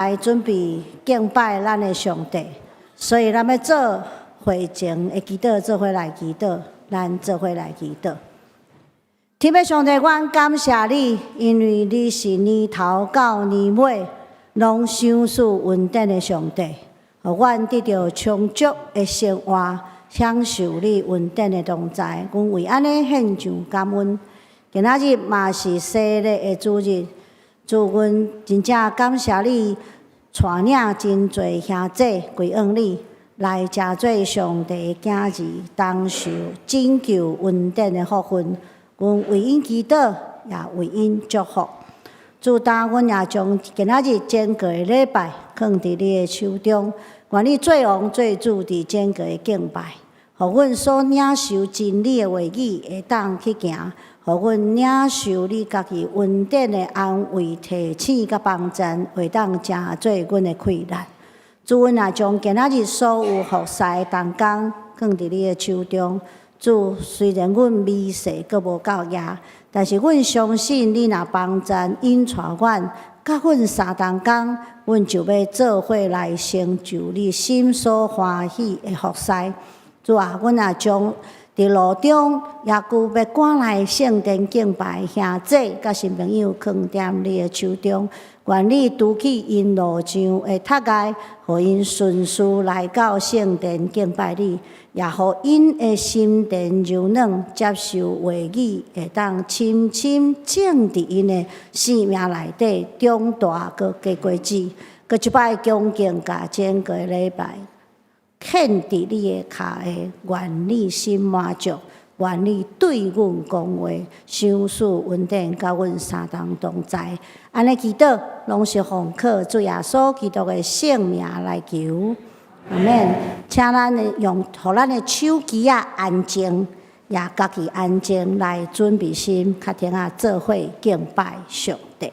來準備敬拜咱的上帝，所以咱欲做會前的祈禱，做伙來祈禱，咱做伙來祈禱。天父上帝，阮感謝你，因為你是年頭到年尾攏賞賜恩典的上帝，予阮得著充足的生活，享受你恩典的同在。阮為按呢獻上感恩。今仔日嘛是洗禮的主日。主，阮真正感謝你帶領真濟兄弟歸向你，來成做上帝的囝兒，同受拯救恩典的福分。阮為𪜶祈禱，也為𪜶祝福。主，當阮也將今仔日整個的禮拜囥佇你的手中，願你做王做主佇整個的敬拜，予阮所領受真理的話語會當去行。予阮領受你家己恩典的安慰、提醒佮幫助，會當成做阮的氣力。主，阮也將今仔日所有服侍的同工囥佇你的手中。主，雖然阮微細閣無夠額，但是阮相信你若幫助引帶阮，佮阮相同工，阮就欲做伙來成就你心所歡喜的服侍。主啊，阮也將佇路中，猶閣欲趕來聖殿敬拜兄弟佮新朋友，囥佇你的手中。願你除去𪜶路上的窒礙，予𪜶順遂來到聖殿敬拜你，也予𪜶的心田柔軟，接受話語，會當深深種佇𪜶的生命內底，長大閣結果子。閣一擺恭敬共整個禮拜獻佇你的跤下，願你心滿足，願你對阮講話，賞賜恩典，佮阮相同同在。按呢祈禱，攏是奉靠主耶穌基督的聖名來求。阿門。請咱的用，予咱的手機仔安靜，也家己安靜來準備心，較停仔做伙敬拜上帝。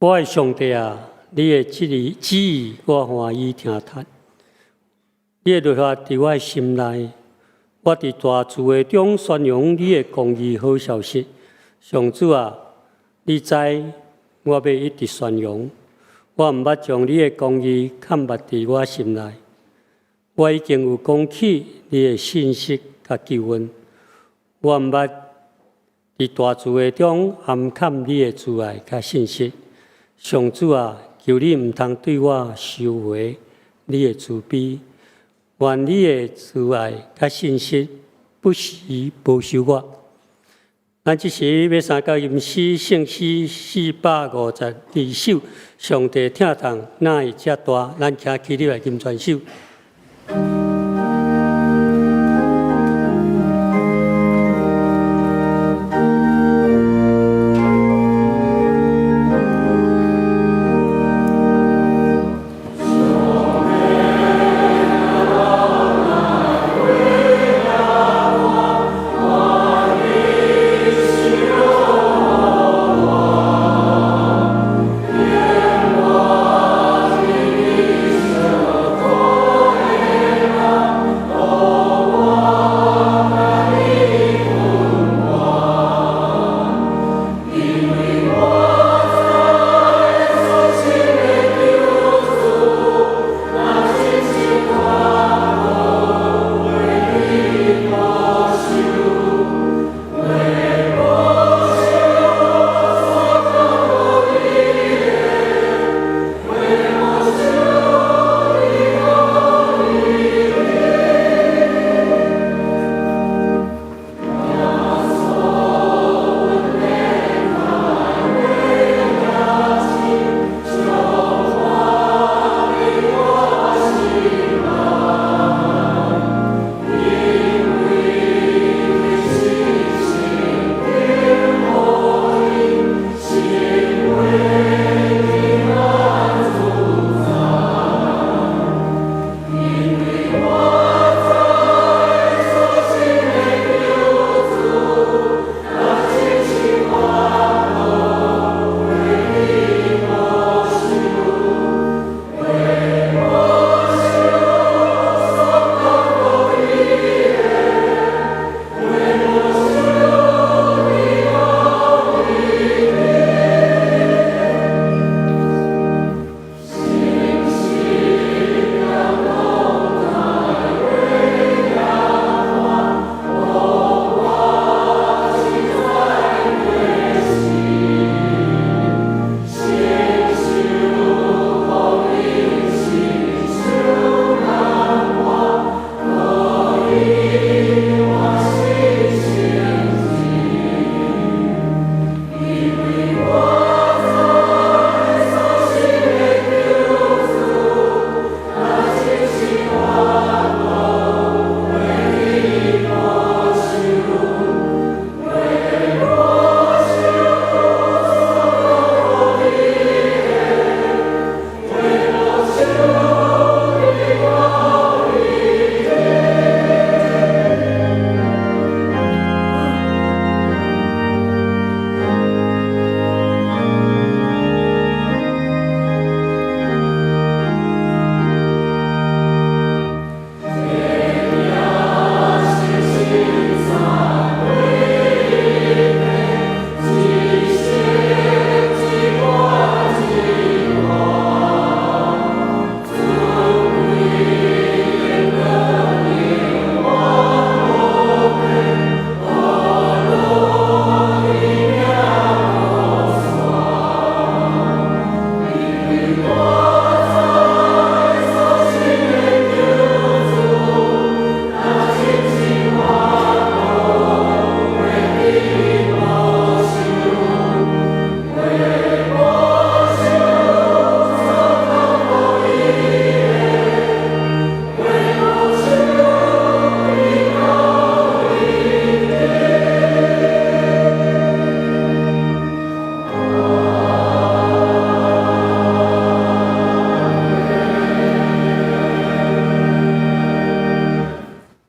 我的上帝啊，你的旨意旨意我歡喜聽讀。你的律法佇我的心內，我佇大聚會中宣揚你的公義好消息。上主啊，你知我欲一直宣揚，我毋捌將你的公義崁密佇我心內。我已經有講起你的信實佮救恩，我毋捌佇大聚會中掩崁你的慈愛佮信實。上主啊，求你毋通對我收回你的慈悲，願你的慈愛佮信實不時保守我。咱這時欲三角吟詩聖詩452首，上帝疼痛哪會遮大？咱請起立來吟全首。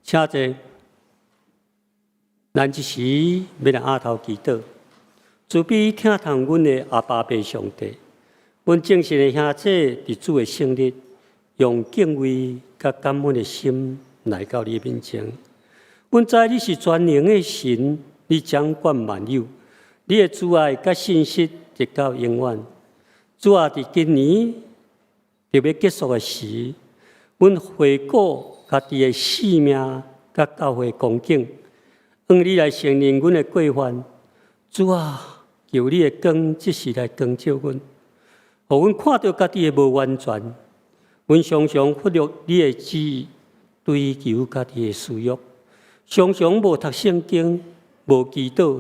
請坐。咱這時欲來阿頭祈禱，慈悲疼痛阮的阿爸父上帝，阮眾信的兄弟佇主的聖日，用敬畏佮感恩的心來到你面前。阮知你是全能的神，你掌管萬有，你的慈愛佮信實直到永遠。主啊，佇今年就欲結束的時，阮回顧家己的生命佮教會光景，向你來承認阮的過犯。主啊，求你的光這時來光照阮，予阮看著家己的無完全。阮常常忽略你的旨意，追求家己的私欲，常常無讀聖經、無祈禱，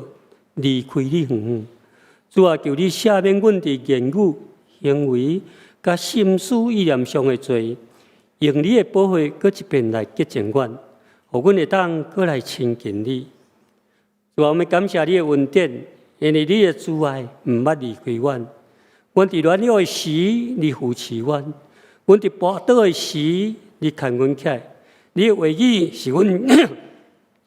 離開你遠遠。主啊，求你赦免阮佇言語、行為、佮心思意念上的罪，用你的寶血閣一遍來潔淨阮，予阮會當閣來親近你。主啊，我們感謝你的恩典，因為你的慈愛毋捌離開阮。阮佇軟弱的時，你扶持阮；阮佇跋倒的時，你牽阮起來。你的話語是阮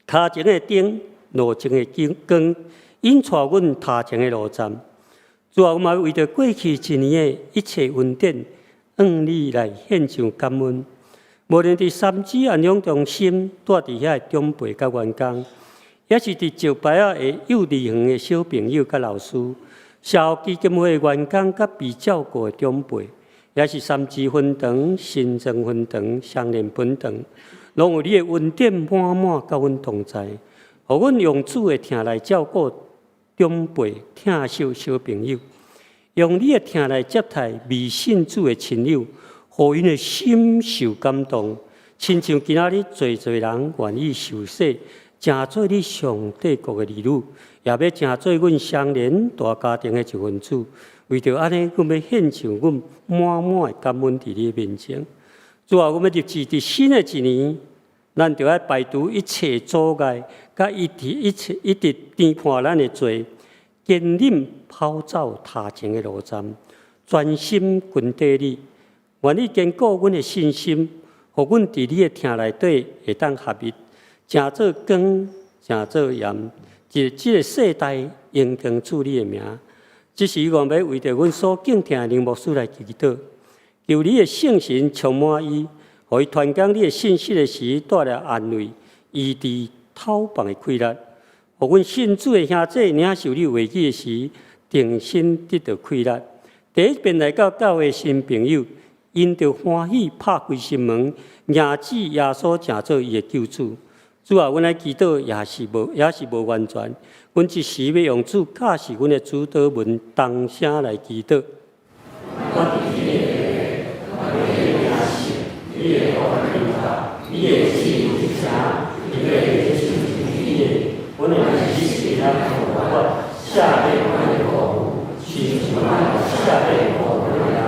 跤前的燈，路前的光，引帶阮踏前的路站。主啊，我嘛為著過去一年的一切恩典，向你來獻上感恩。無論佇三芝安養中心，蹛佇遐的長輩佮員工，抑是佇石牌仔的幼稚園的小朋友佮老師，社福基金會的員工佮被照顧的長輩，抑是三芝分堂、新莊分堂、雙連分堂，攏有你的恩典滿滿佮阮同在，予阮用主的疼來照顧長輩、疼惜小朋友，用你的疼來接待未信主的親友，予𪜶的心受感動，親像今仔日濟濟人願意受洗，成做你上帝國的兒女，也欲成做阮雙連大家庭的一份子。為著按呢，阮欲獻上阮滿滿的感恩佇你面前。主啊，阮欲入去佇新的一年，咱著愛排除一切阻礙，佮一直一切一直纏絆咱的罪，堅忍跑走踏前的路站，專心跟綴你，願意堅固阮的信心，予阮佇你的疼內底會當合一，成做光，成做鹽，佇這个世代榮光主你的名。這時我欲為著阮所敬疼的林牧師來祈禱，求你的聖神充滿伊，予伊傳講你的信息的時，帶來安慰、醫治、透放的氣力，予阮信主的兄弟領受你話語的時，重新得著氣力。第一遍來到教會新朋友，𪜶著歡喜拍開心門，迎接耶穌成做伊的救主。主啊，阮來祈禱也是無完全。阮這時欲用主教示阮的主禱文，同聲來祈禱。我佇天的父，願你的名聖，你的國臨到，你的旨意成，佇地親像佇天的。阮的日食予阮，赦免阮的過誤，親像咱赦免過誤的人，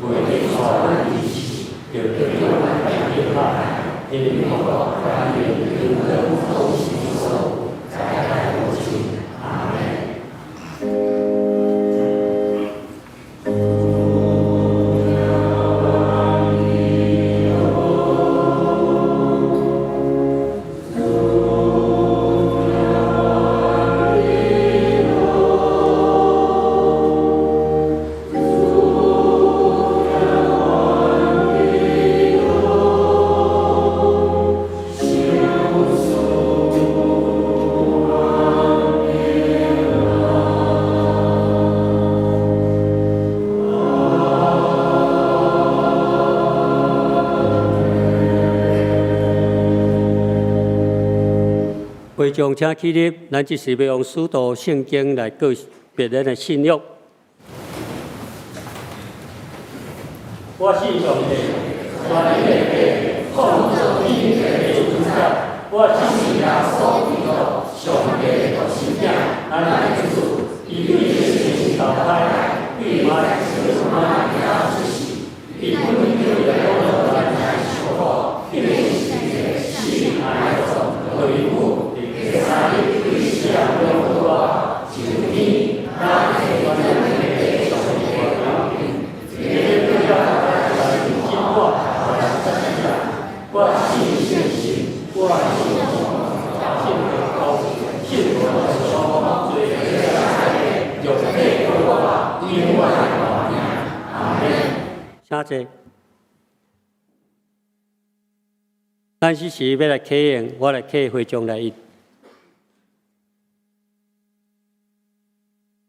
袂得帶阮入試，著救阮脫離惡。因為國、權柄、榮耀攏是你所有，代代無盡。阿門。會眾請起立，咱這時欲用使徒聖經來告別咱的信仰。我信上帝，全能的父，創造天地的主宰。我信耶穌基督，上帝的獨生子，咱的主，伊對聖神投胎，對瑪利亞出世，佇本丟的苦難受苦，釘十字架死埋葬，落地府，第三日對死人中復活，上天，咱的全能的上帝的榮耀，我。坐。咱這時欲來啟用，我來啟會眾來印。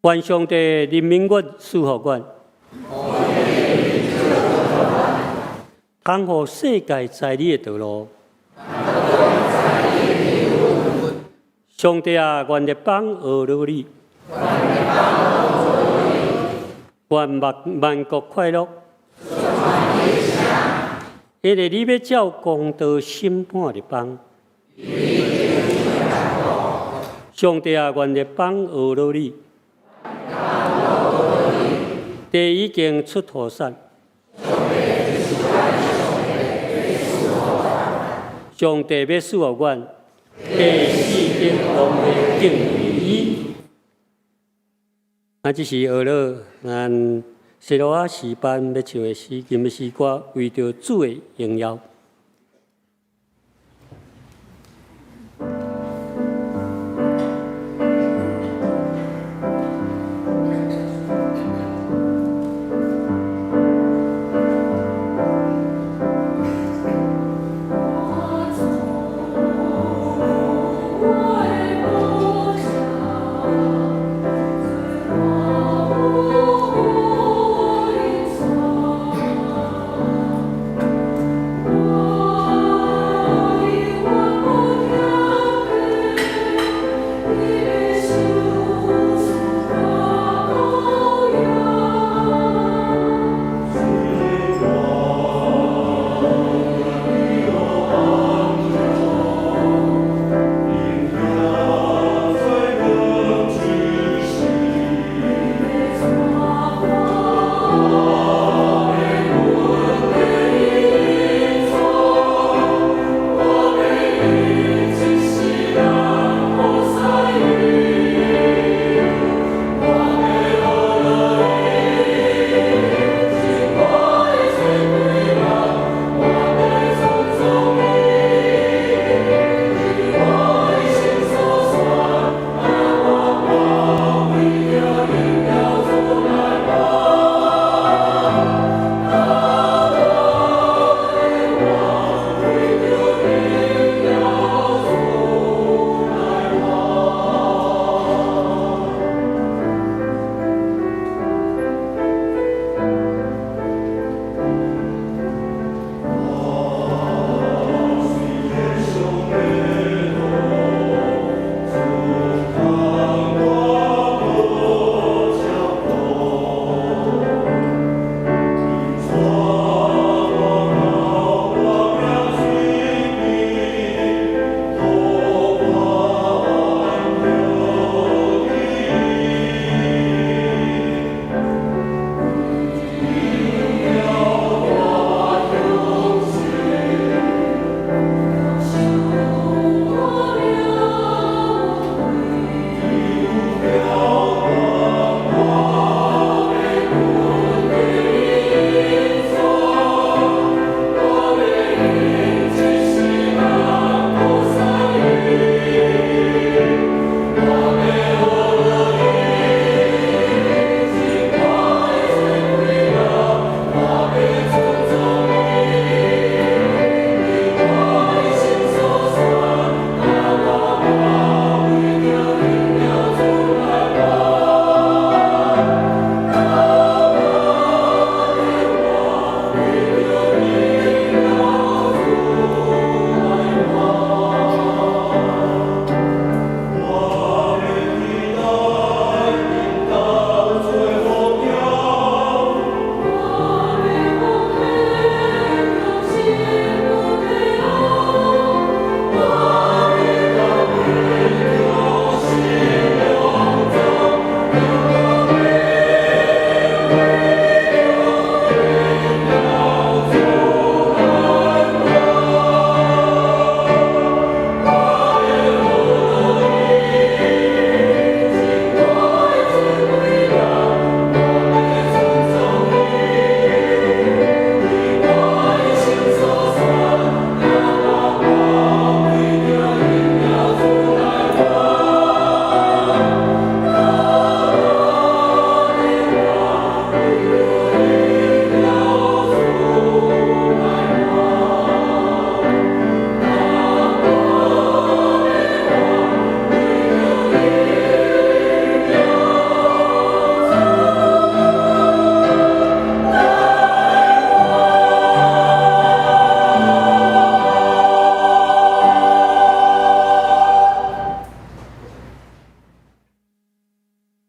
願上帝憐憫阮，賜福阮，通予世界知你的道路。上帝啊，願列邦呵咾你，願萬萬國快樂。因為你欲照公道審判列邦。上帝啊，願列邦呵咾你。地已經出土產。上帝欲賜予阮，地四境攏欲敬畏伊。啊，這是呵咾咱西羅亞詩班欲唱的詩，今的詩歌，為著主的榮耀。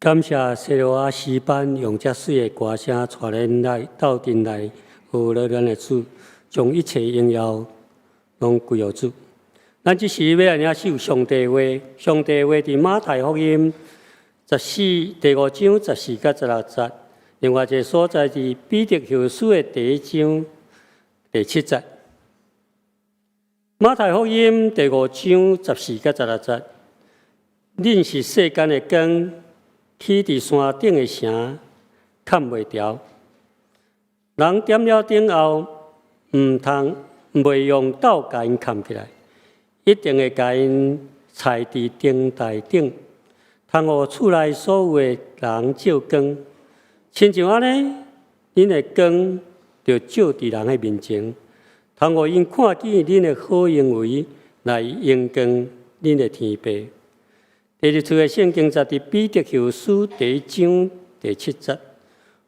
感謝西羅亞詩班用遮媠的歌聲帶咱來鬥陣來學了咱的主，將一切榮耀攏歸予主。咱這時欲來領受上帝話，上帝話佇馬太福音第五章14到16節，另外一个所在佇彼得後書的第一章第七節。馬太福音第五章14到16節，恁是世間的光，起佇山頂的城，崁袂牢。人點了燈後，毋通袂用斗共𪜶崁起來，一定會共𪜶徛佇燈臺頂，通予厝內所有的人照光。親像按呢，恁的光著照佇人的面前，通予𪜶看見恁的好行為，來榮光恁的天父。第二處的聖經節佇彼得後書第一章第七節，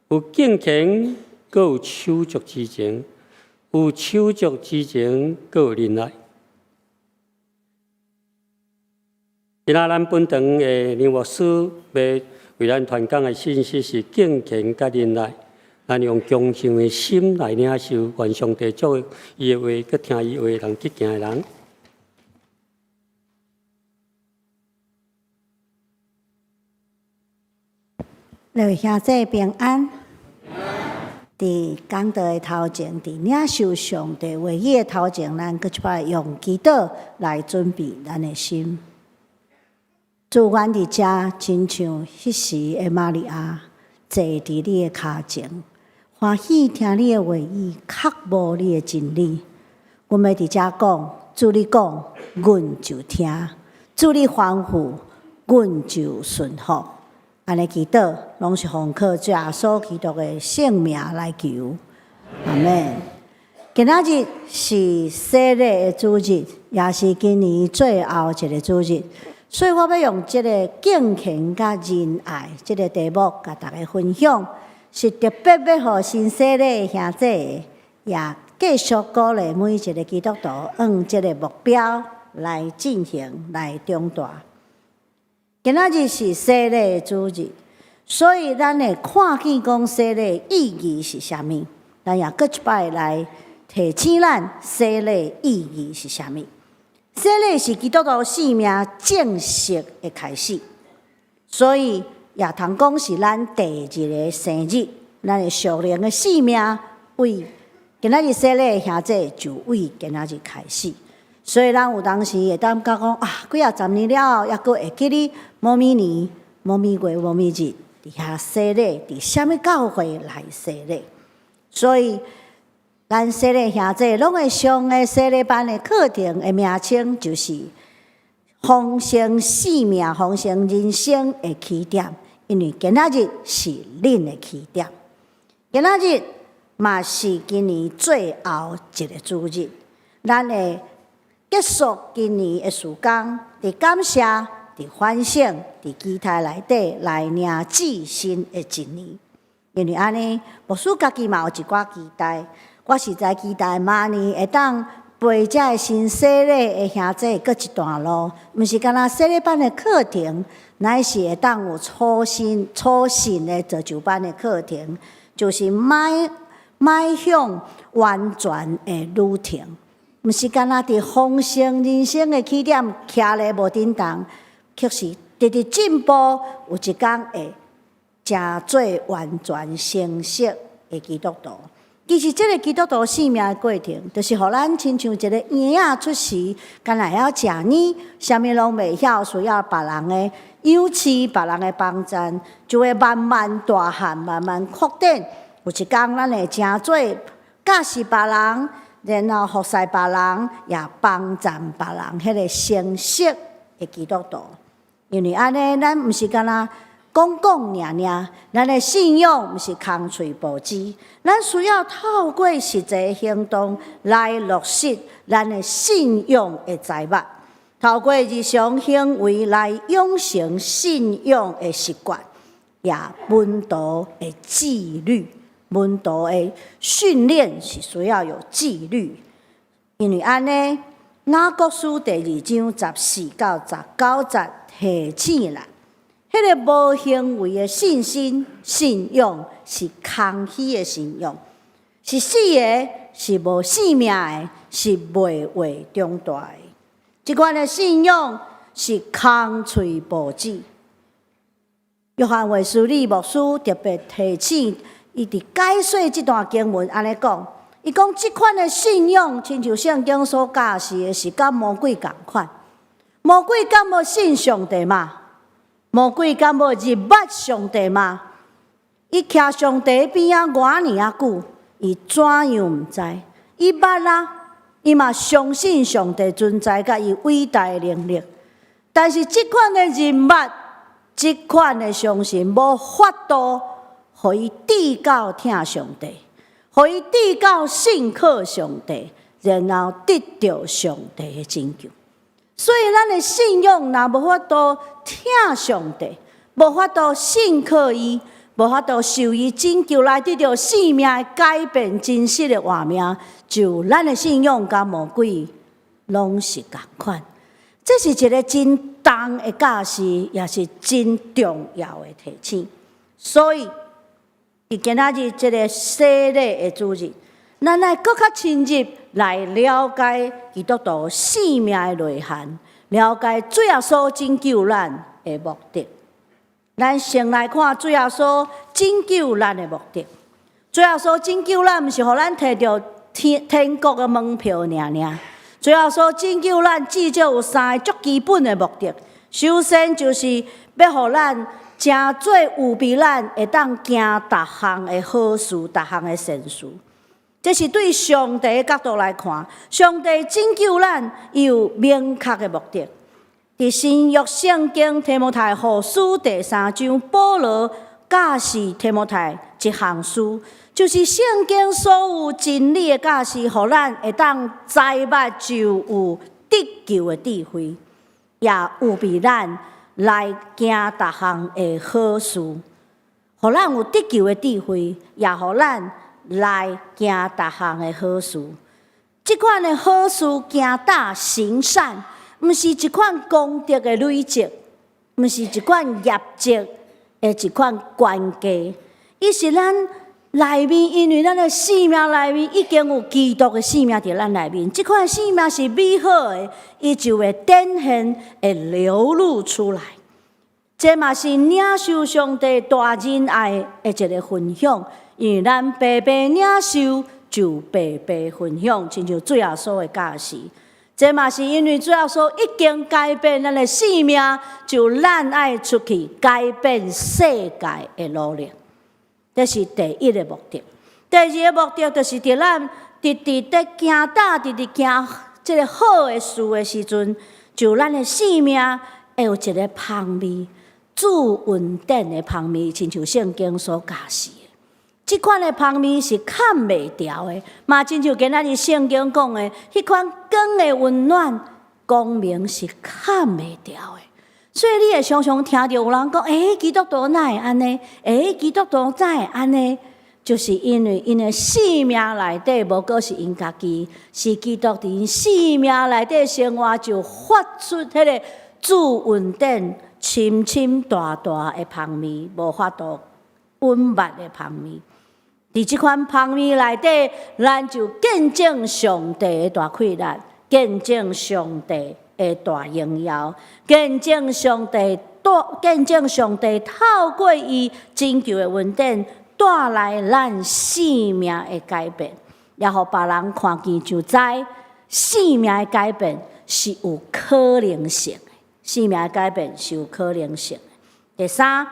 有敬虔，閣有手足之情；有手足之情，閣有仁愛。今仔咱本堂的梁牧師欲為咱傳講的信息是敬虔佮仁愛。咱用恭敬的心來領受，願上帝祝福伊的話，閣聽伊話人去行的人。各位兄弟平安。佇講道的頭前，佇領受上帝話語的頭前，咱閣一擺用祈禱來準備咱的心。主，阮佇遮親像彼時的瑪利亞，坐佇你的跤前，歡喜聽你的話語，渴慕你的真理。阮欲佇遮講，主你講，阮就聽；主你吩咐，阮就順服。按呢祈禱，攏是奉靠主耶穌基督的聖名來求，阿們。今仔日是洗禮的主日，也是今年最後一个主日，所以我欲用這个敬虔佮仁愛這个題目，共大家分享，是特別欲予新洗禮的兄弟，也繼續鼓勵每一个基督徒，按這个目標來進行，來長大。今仔日是洗禮的主日，所以咱會看見講洗禮的意義是啥物。咱也閣一擺來提醒咱洗禮意義是啥物。洗禮是基督徒生命正式的開始，所以也通講是咱第二个生日，咱的屬靈的生命為今仔日洗禮的兄弟就為今仔日開始。所以咱有當時會當感覺講啊，幾仔十年了後，猶閣會記得某物年、某物月、某物日，佇遐洗禮，佇啥物教會來洗禮。所以，咱洗禮兄弟攏會上的洗禮班的課程的名稱，就是豐盛生命、豐盛人生的起點。因為今仔日是恁的起點，今仔日嘛是今年最後一个主日，咱會結束今年的事工，佇感謝、佇反省、佇期待內底來迎接新的一年。因為按呢，牧師家己嘛有一寡期待，我實在期待明年會當陪這个新洗禮的兄弟閣一段路，毋是干焦洗禮班的課程，乃是會當有初信、初信的造就班的課程，就是邁邁向完全的旅程。毋是干焦佇豐盛人生的起點徛咧無振動，卻是直直進步，有一工會成做完全成熟的基督徒。其實，這个基督徒生命的過程，就是予咱親像一个嬰仔出世，敢若會曉食奶，啥物攏袂曉，需要別人的養飼、別人的幫助，就會慢慢大漢，慢慢擴展。有一工，咱會成做教示別人，然後服侍別人，也幫助別人，彼个成熟的基督徒。因為按呢，咱毋是干焦講講爾爾，咱的信仰毋是空喙報紙，咱需要透過實際行動來落實咱的信仰的財物，透過日常行為來養成信仰的習慣，也門徒的紀律。門徒的訓練是需要有紀律，因為按呢，雅各書第二章14到19節提醒咱，彼個無行為的信心、信仰是空虛的信仰，是死的，是無生命的，是袂會長大的。這款的信仰是空喙無舌。約翰衛斯理牧師特別提醒，伊佇解說這段經文按呢講，伊講這款的信仰，親像聖經所教示的，是佮魔鬼仝款。魔鬼敢無信上帝嗎？魔鬼敢無認捌上帝嗎？伊徛上帝邊仔偌爾仔久，伊怎樣毋知？伊捌啊，伊嘛相信上帝存在，佮伊偉大的能力。但是這款的認捌，這款的相信，無法度予伊至到疼上帝，予伊至到信靠上帝，然後得著上帝的拯救。所以，咱的信仰若無法度疼上帝，無法度信靠伊，無法度受伊拯救來得著生命的改變、真實的活命，就咱的信仰佮魔鬼攏是仝款。這是一個真重的教示，也是真重要的提醒。所以，佇今仔日這個洗禮的主日，咱愛閣較深入來了解基督徒生命的內涵，了解主耶穌拯救咱的目的。咱先來看主耶穌拯救咱的目的。主耶穌拯救咱，毋是予咱提著天國的門票爾爾。主耶穌拯救咱，至少有三个足基本的目的。首先就是欲予咱成做預備咱會當行逐項的好事、逐項的善事。這是對上帝的角度來看，上帝拯救咱，伊有明確的目的。佇新約聖經提摩太後書第三章，保羅教示提摩太一項事，就是聖經所有真理的教示，予咱會當知捌就有得救的智慧，也預備咱來行逐項的好事，予咱有得救的智慧，也予咱來行逐項的好事。這款的好事行大行善，毋是一款功德的累積，毋是一款業績的一款關係，伊是咱內面，因為咱的生命內面已經有基督的生命佇咱內面，這款生命是美好的，伊就會展現，會流露出來。這嘛是領受上帝大仁愛的一個分享，因為咱白白領受，就白白分享，親像主耶穌的教示。這嘛是因為主耶穌已經改變咱的生命，就咱愛出去改變世界的努力。這是第一个目的。第二个目的就是佇咱直直佇行踏，直直行這个好的事的時陣，就咱的生命會有一个芳味，主恩典的芳味，親像聖經所教示的。這款的芳味是崁袂牢的，嘛親像今仔日聖經講的，彼款光的溫暖、光明是崁袂牢的。所以你會常常聽著有人講：欸，基督徒哪會按呢？欸，基督徒怎會按呢？就是因為𪜶的生命內底無閣是𪜶家己，是基督佇𪜶生命內底生活，就發出彼个主恩典深深大大的芳味，無法度隱瞞的芳味。佇這款芳味內底，咱就見證上帝的大氣力，見證上帝的大榮耀，見證上帝透過伊拯救的恩典，帶來咱生命的改變，也予別人看見就知生命的改變是有可能性的，生命的改變是有可能性的。第三，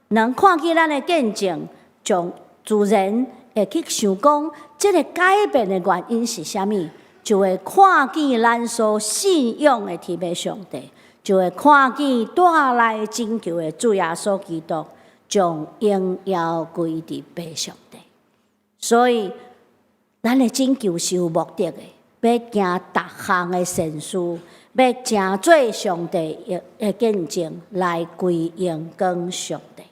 人看見咱的見證，就自然會去想講，這个改變的原因是啥物？就會看見咱所信仰的天父上帝，就會看見帶來拯救的主耶穌基督，將榮耀歸佇父上帝。所以，咱的拯救是有目的的，欲行逐項的善事，欲成做上帝的見證，來歸榮光上帝。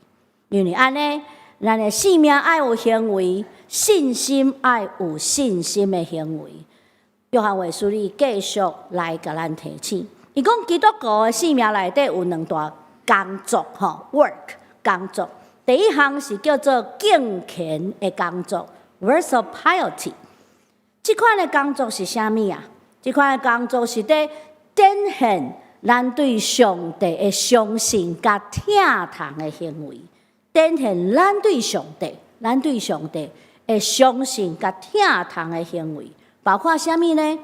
因為按呢，咱的生命愛有行為，信心愛有信心的行為。約翰衛斯理繼續來共咱提醒，伊講基督徒的生命內底有兩大工作吼，work 工作。第一項是叫做敬虔的工作，works of piety。這款的工作是啥物啊？這款的工作是佇展現咱對上帝的相信佮聽從的行為，展現咱對上帝的相信佮聽從的行為，包括啥物呢？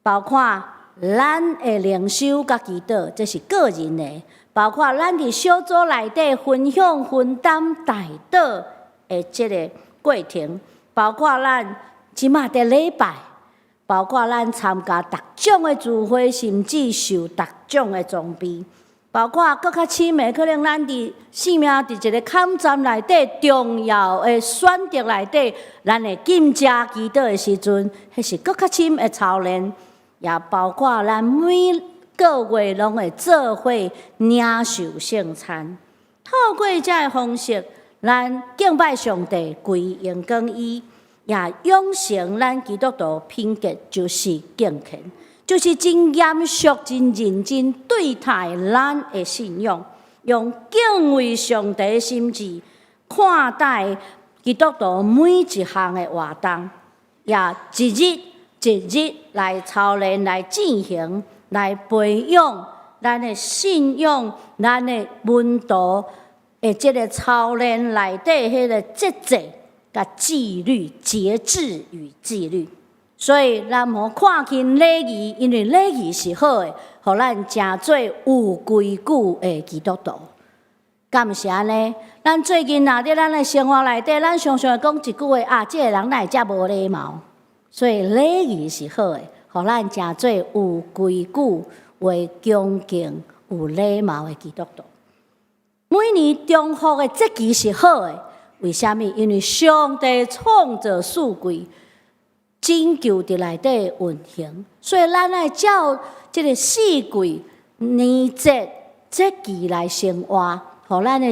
包括咱的靈修佮祈禱，這是個人的；包括咱佇小組內底分享、分擔代禱的這个過程，包括咱這馬佇禮拜，包括咱參加逐種的聚會，甚至受逐種的裝備，包括閣較深的，可能咱佇生命佇一個坎站內底重要的選擇內底，咱會禁食祈禱的時陣，彼是閣較深的操練。也包括咱每個月攏會做伙領受聖餐，透過這个方式，咱敬拜上帝，歸榮光伊，也養成咱基督徒品格，就是敬虔，就是真嚴肅、真認真對待咱的信仰，用敬畏上帝的心志看待基督徒每一項的活動，也一日一日來操練、來進行、來培養咱的信仰、咱的門徒的這个操練內底彼个節制佮紀律、節制與紀律。所以咱毋好看輕禮儀，因為禮儀是好的，予咱成做有規矩的基督徒。敢毋是按呢？咱最近若佇咱的生活內底，咱常常會講一句話啊，這个人哪會遮無禮貌？所以禮儀是好的，予咱成做有規矩、會恭敬、有禮貌的基督徒。每年中伏的節期是好的，為啥物？因為上帝創造四季，拯救佇內底運行，所以咱愛照這个四季年節節期來生活，予咱的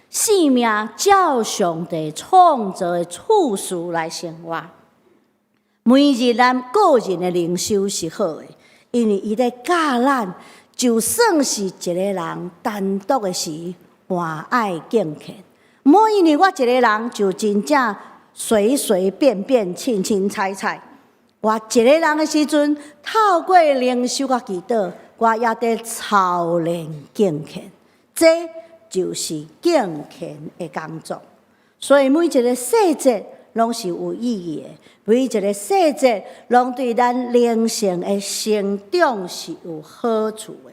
生命照上帝創造的次序來生活。每日咱個人的靈修是好的，因為伊咧教咱，就算是一个人單獨的時，嘛愛敬虔。毋好因為我一个人就真正隨隨便便、凊凊彩彩。我一个人的時陣，透過靈修佮祈禱，我也佇操練敬虔。這就是敬虔的工作。所以每一個細節攏是有意義的，每一個細節攏對咱靈性的成長是有好處的。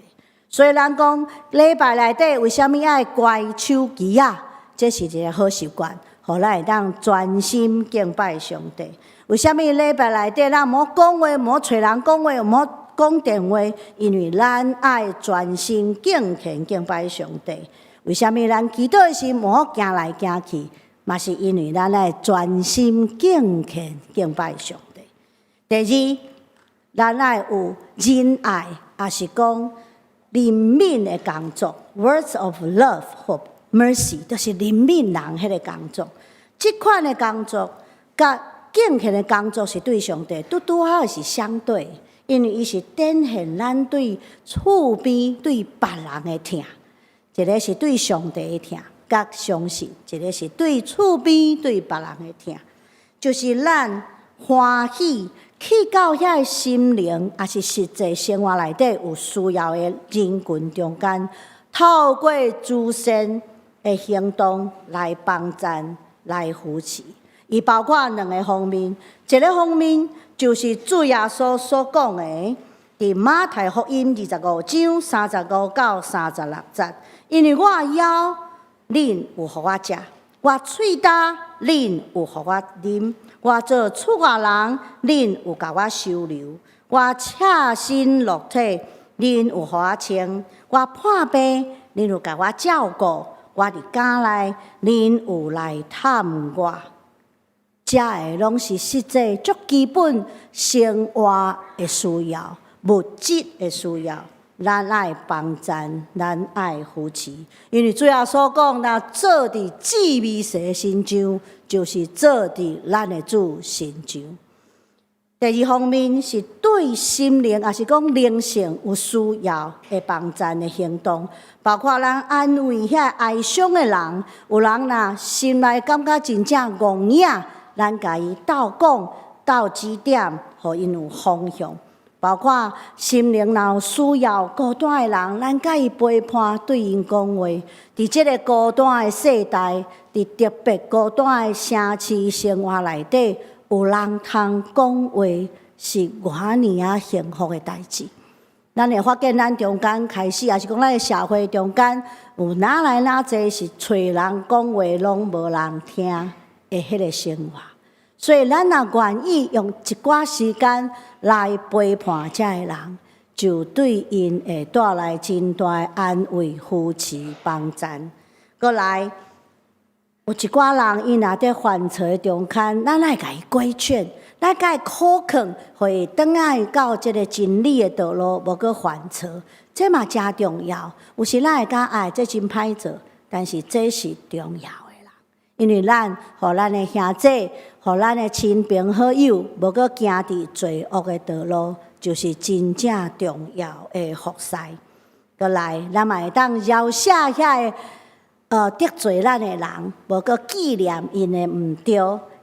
所以人講禮拜內底為啥物愛關手機仔？這是一个好習慣，予咱會當專心敬拜上帝。為啥物禮拜內底咱毋好講話，毋好揣人講話，毋好講電話？因為咱愛專心敬虔敬拜上帝。為啥物咱祈禱時毋好行來行去？嘛是因為咱愛專心敬虔敬拜上帝。第二，咱愛有仁愛，抑是講憐憫的工作，words of love 或 mercy，就是憐憫人彼个工作。這款的工作，佮敬虔的工作是對上帝拄拄好是相對，因為伊是展現咱對厝邊對別人的疼，一个是對上帝的疼佮相信，一个是對厝邊對別人的疼，就是咱歡喜去到遐个心靈，抑是實際生活內底有需要的人群中間，透過慈善的行動來幫贊、來扶持。伊包括兩个方面，一个方面就是主耶穌所講的，佇馬太福音25章35到36節。因為我枵，恁有予我食；我喙焦，恁有予我啉；我做出外人，恁有共我收留；我赤身露體，恁有予我穿；我破病，恁有共我照顧；我佇監內，恁有來探我。這个攏是實際足基本生活的需要，物質的需要，咱愛幫贊，咱愛扶持。因為主耶穌講，若做佇至微細的身上，就是做佇咱的主身上。第二方面是對對心靈，抑是講靈性有需要的幫贊的行動，包括咱安慰遐哀傷的人，有人若心內感覺真正戇影，咱共伊鬥講、鬥指點，予𪜶有方向。包括心靈若有需要孤單的人，咱共伊陪伴，對𪜶講話。佇這个孤單的世代，佇特別孤單的城市生活內底，有人通講話，是偌爾仔幸福的代誌。咱會發現咱中間開始，抑是講咱的社會中間，有哪來哪濟是揣人講話攏無人聽的彼个生活。所以，咱若願意用一寡時間來陪伴遮个人，就對𪜶會帶來真大的安慰、扶持、幫贊。閣來，有一寡人，伊若佇犯錯中間，咱愛共伊規勸，咱共伊苦勸，予伊轉來到這个真理的道路，無閣犯錯。這嘛誠重要。有時咱會感覺哎，這真歹做，但是這是重要的啦。因為咱予咱的兄弟，予咱的親朋好友，無閣行佇罪惡的道路，就是真正重要的服侍。閣來，咱嘛會當饒赦遐个得罪咱的人，無閣紀念𪜶的毋對，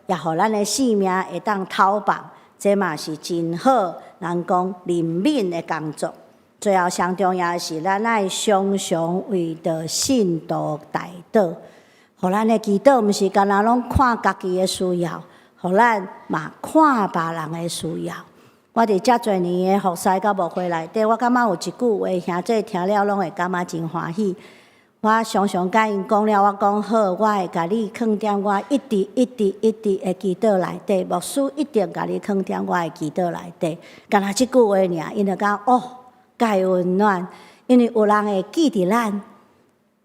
也予咱的性命會當透放，這嘛是真好，人講憐憫的工作。最後上重要的是，咱愛常常為著信徒代禱，予咱的祈禱毋是干焦攏看家己的需要，予咱嘛看別人的需要。我佇遮濟年的服侍佮牧會內底，我感覺有一句話，兄弟聽了攏會感覺真歡喜。我常常共𪜶講了，我講好，我會共你囥佇我一直一直一直的祈禱內底，牧師一定共你囥佇我的祈禱內底。干焦這句話爾，𪜶就講哦，蓋溫暖，因為有人會記佇咱，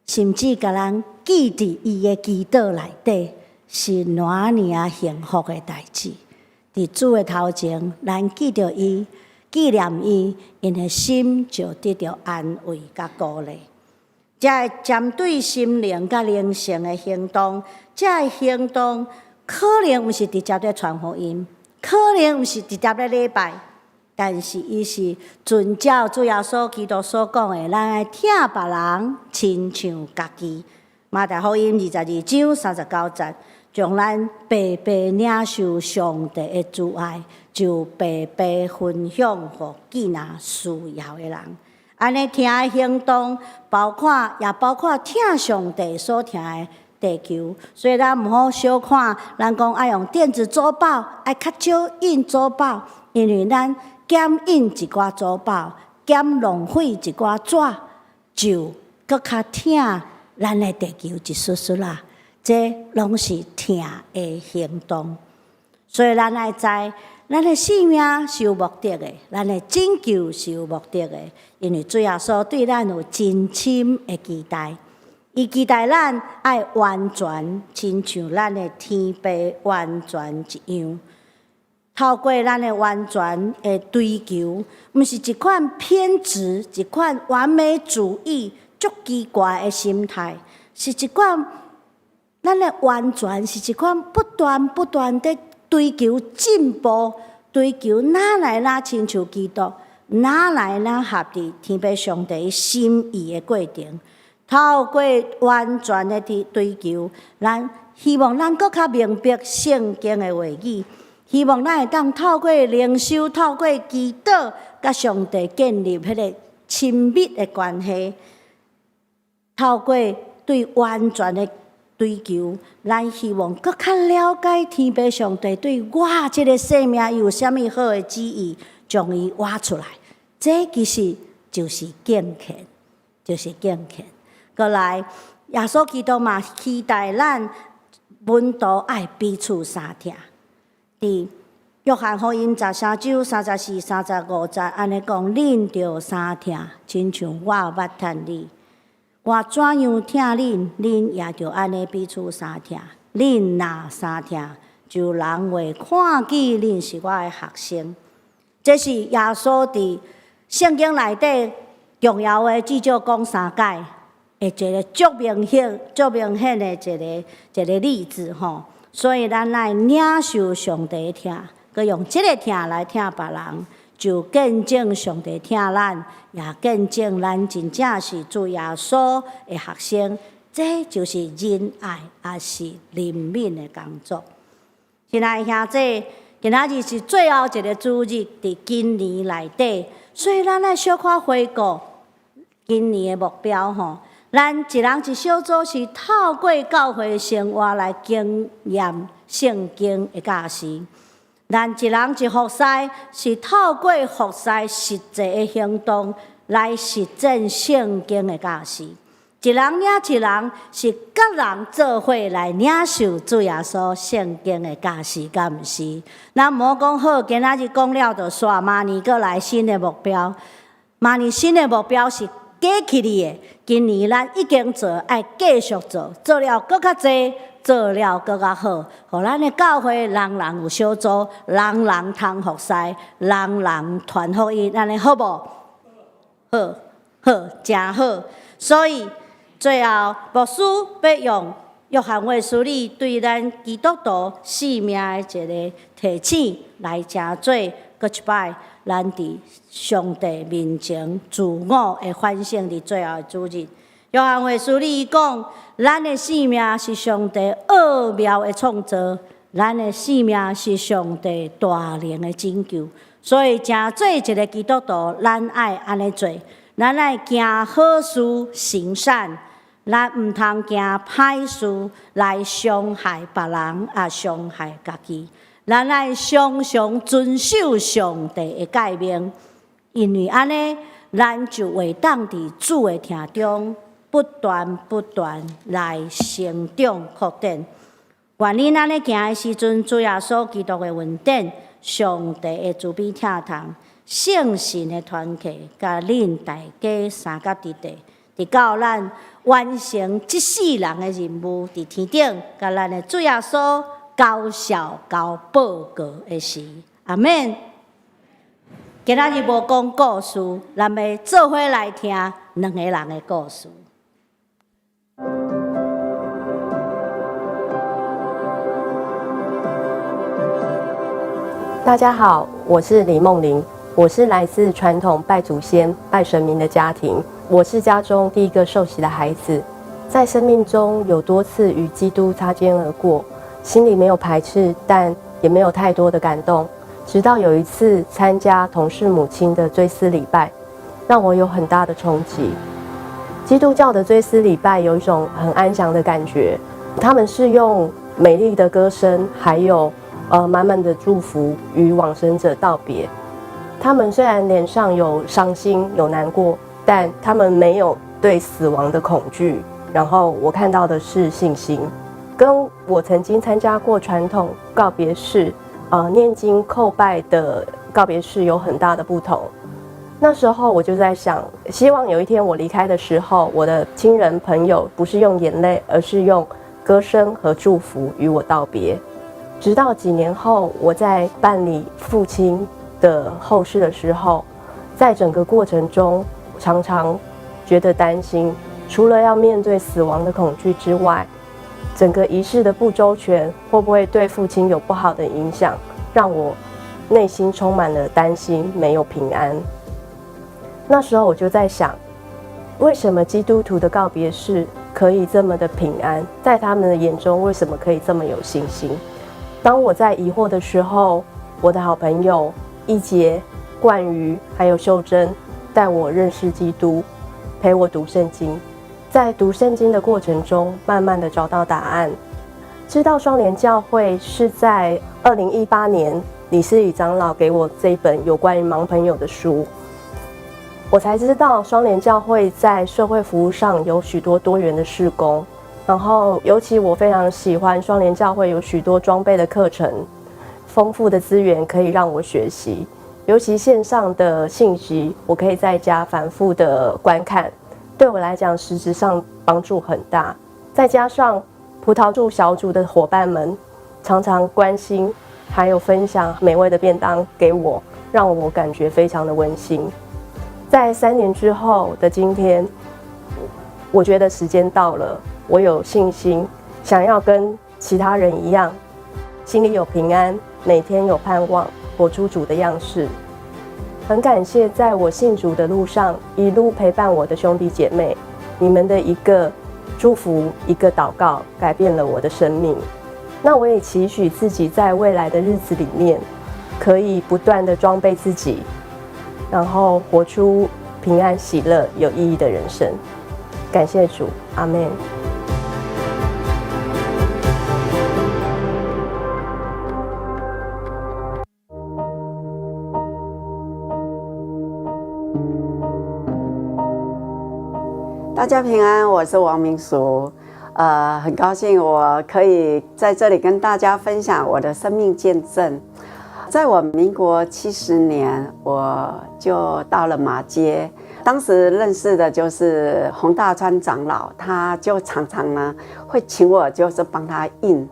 甚至共咱記佇伊的祈禱內底，是偌爾仔幸福的代誌。佇主的頭前，咱記著伊，紀念伊，𪜶的心就得著安慰佮鼓勵。這个針對心靈佮靈性的行動，這个行動可能毋是直接咧傳福音，可能毋是直接咧禮拜，但是伊是遵照主耶穌基督所講的，咱愛疼別人，親像家己。馬太福音22章39節，將咱白白領受上帝的慈愛，就白白分享予見若需要的人。按呢疼的行動，包括也包括疼上帝所疼的地球。所以咱毋好小看，咱講愛用電子週報，愛較少印週報，因為咱減印一寡週報，減浪費一寡紙，就閣較疼咱的地球一絲絲啦。這攏是疼的行動。所以咱愛知，咱的生命是有目的的，咱的拯救是有目的的，因為主耶穌對咱有真深的期待，伊期待咱愛完全，親像咱的天父完全一樣。透過咱的完全的追求，毋是一款偏執、一款完美主義、足奇怪的心態，是一款咱的完全是一款不斷不斷的追求進步，追求哪來哪親像基督，哪來哪合佇天父上帝心意的過程。透過完全的追求，咱希望咱閣較明白聖經的話語，希望咱會當透過靈修、透過祈禱，佮上帝建立彼个親密的關係。透過對完全的追求，咱希望閣較了解天父上帝對我這个生命有啥物好的旨意，將伊活出來。這其實就是敬虔，就是敬虔。閣來，耶穌基督嘛期待咱門徒愛彼此相疼。佇約翰福音13章34、35節按呢講：恁著相疼，親像我捌疼你。我怎樣疼恁，恁也著按呢彼此相疼。恁若相疼，就人會看見恁是我的學生。這是耶穌佇聖經內底重要的，至少講三擺的一个足明顯、足明顯的一個例子吼。所以咱愛領受上帝的疼，閣用這个疼來疼別人，就見證上帝疼咱，也見證咱真正是主耶穌的學生。這就是仁愛，也是憐憫的工作。親愛兄弟，今仔日是最後一个主日，佇今年內底，所以咱愛小可回顧今年的目標吼。咱一人一小組是透過教會生活來經驗聖經的教示。咱一人一服侍是透過服侍實際的行動來實踐聖經的教示。一人領一人是佮人做伙來領受主耶穌聖經的教示，敢毋是？咱毋好講好，今仔日講了就煞，明年閣來新的目標。明年新的目標是過去的，今年咱已經做，愛繼續做，做了閣較濟，做了閣較好，予咱的教會人人有小組，人人通服侍，人人傳福音，按呢好無？好，好，誠好。所以最後，牧師欲用約翰衛斯理對咱基督徒生命的一个提醒，來成做閣一擺，咱佇上帝面前自我的反省，佇最後的主日。約翰衛斯理伊講，咱的生命是上帝奧妙的創造，咱的生命是上帝大能的拯救。所以，成做一个基督徒，咱愛按呢做，咱愛行好事行善，咱毋通行歹事來傷害別人，也傷害家己。咱愛常常遵守上帝的誡命，因為按呢，咱就會當佇主的疼中不斷不斷來成長擴展。願恁按呢行的時陣，主耶穌基督的恩典、上帝的慈悲疼痛、聖神的團契，佮恁大家相佮佇地，直到咱完成這世人的任務，佇天頂，佮咱的主耶穌交數交報告的時，阿們。今仔日無講故事，咱欲做伙來聽兩個人的故事。大家好，我是李夢玲，我是來自傳統拜祖先、拜神明的家庭，我是家中第一個受洗的孩子，在生命中有多次與基督擦肩而過，心裡沒有排斥，但也沒有太多的感動。直到有一次參加同事母親的追思禮拜，讓我有很大的衝擊。基督教的追思禮拜有一種很安詳的感覺，他們是用美麗的歌聲，還有滿滿的祝福與往生者道別。他們雖然臉上有傷心有難過，但他們沒有對死亡的恐懼。然後我看到的是信心，跟我曾經參加過傳統告別式，念經叩拜的告別式有很大的不同。那時候我就在想，希望有一天我離開的時候，我的親人朋友不是用眼淚，而是用歌聲和祝福與我道別。直到幾年後，我在辦理父親的後事的時候，在整個過程中，常常覺得擔心，除了要面對死亡的恐懼之外，整個儀式的不周全會不會對父親有不好的影響，讓我內心充滿了擔心，沒有平安。那時候我就在想，為什麼基督徒的告別式可以這麼的平安？在他們的眼中，為什麼可以這麼有信心？當我在疑惑的時候，我的好朋友一傑、冠瑜還有秀珍帶我認識基督，陪我讀聖經。在讀聖經的過程中，慢慢的找到答案。知道雙聯教會是在2018年，李思禮長老給我這本有關於盲朋友的書，我才知道雙聯教會在社會服務上有許多多元的事工。然後，尤其我非常喜歡雙聯教會有許多裝備的課程，豐富的資源可以讓我學習。尤其線上的信息，我可以在家反覆的觀看，對我來講實質上幫助很大。再加上葡萄樹小組的夥伴們常常關心，還有分享美味的便當給我，讓我感覺非常的溫馨。在3年之後的今天，我覺得時間到了。我有信心，想要跟其他人一樣，心裡有平安，每天有盼望，活出主的樣式。很感謝在我信主的路上一路陪伴我的兄弟姐妹，你們的一個祝福，一個禱告，改變了我的生命。那我也期許自己在未來的日子裡面，可以不斷的裝備自己，然後活出平安、喜樂、有意義的人生。感謝主，阿們。大家平安，我是王明淑，很高興我可以在這裡跟大家分享我的生命見證。在我民國70年，我就到了馬偕，當時認識的就是洪大川長老，他就常常呢會請我，就是幫他印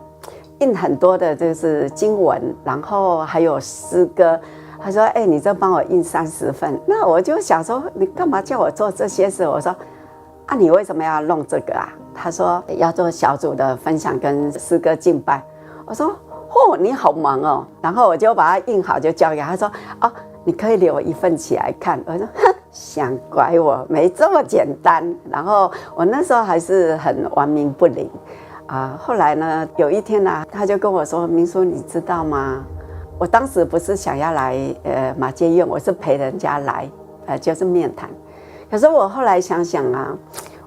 很多的就是經文，然後還有詩歌。他說：“欸，你這幫我印30份。”那我就想說，你幹嘛叫我做這些事？我說：啊，你為什麼要弄這個啊？他說要做小組的分享跟詩歌敬拜。我說：哦，你好忙哦。然後我就把它印好，就交給他。他說：哦，你可以留一份起來看。我說：哼，想拐我沒這麼簡單。然後我那時候還是很頑冥不靈啊。後來呢，有一天呢，他就跟我說：明叔，你知道嗎？我當時不是想要來馬偕院，我是陪人家來，就是面談。可是我後來想想啊，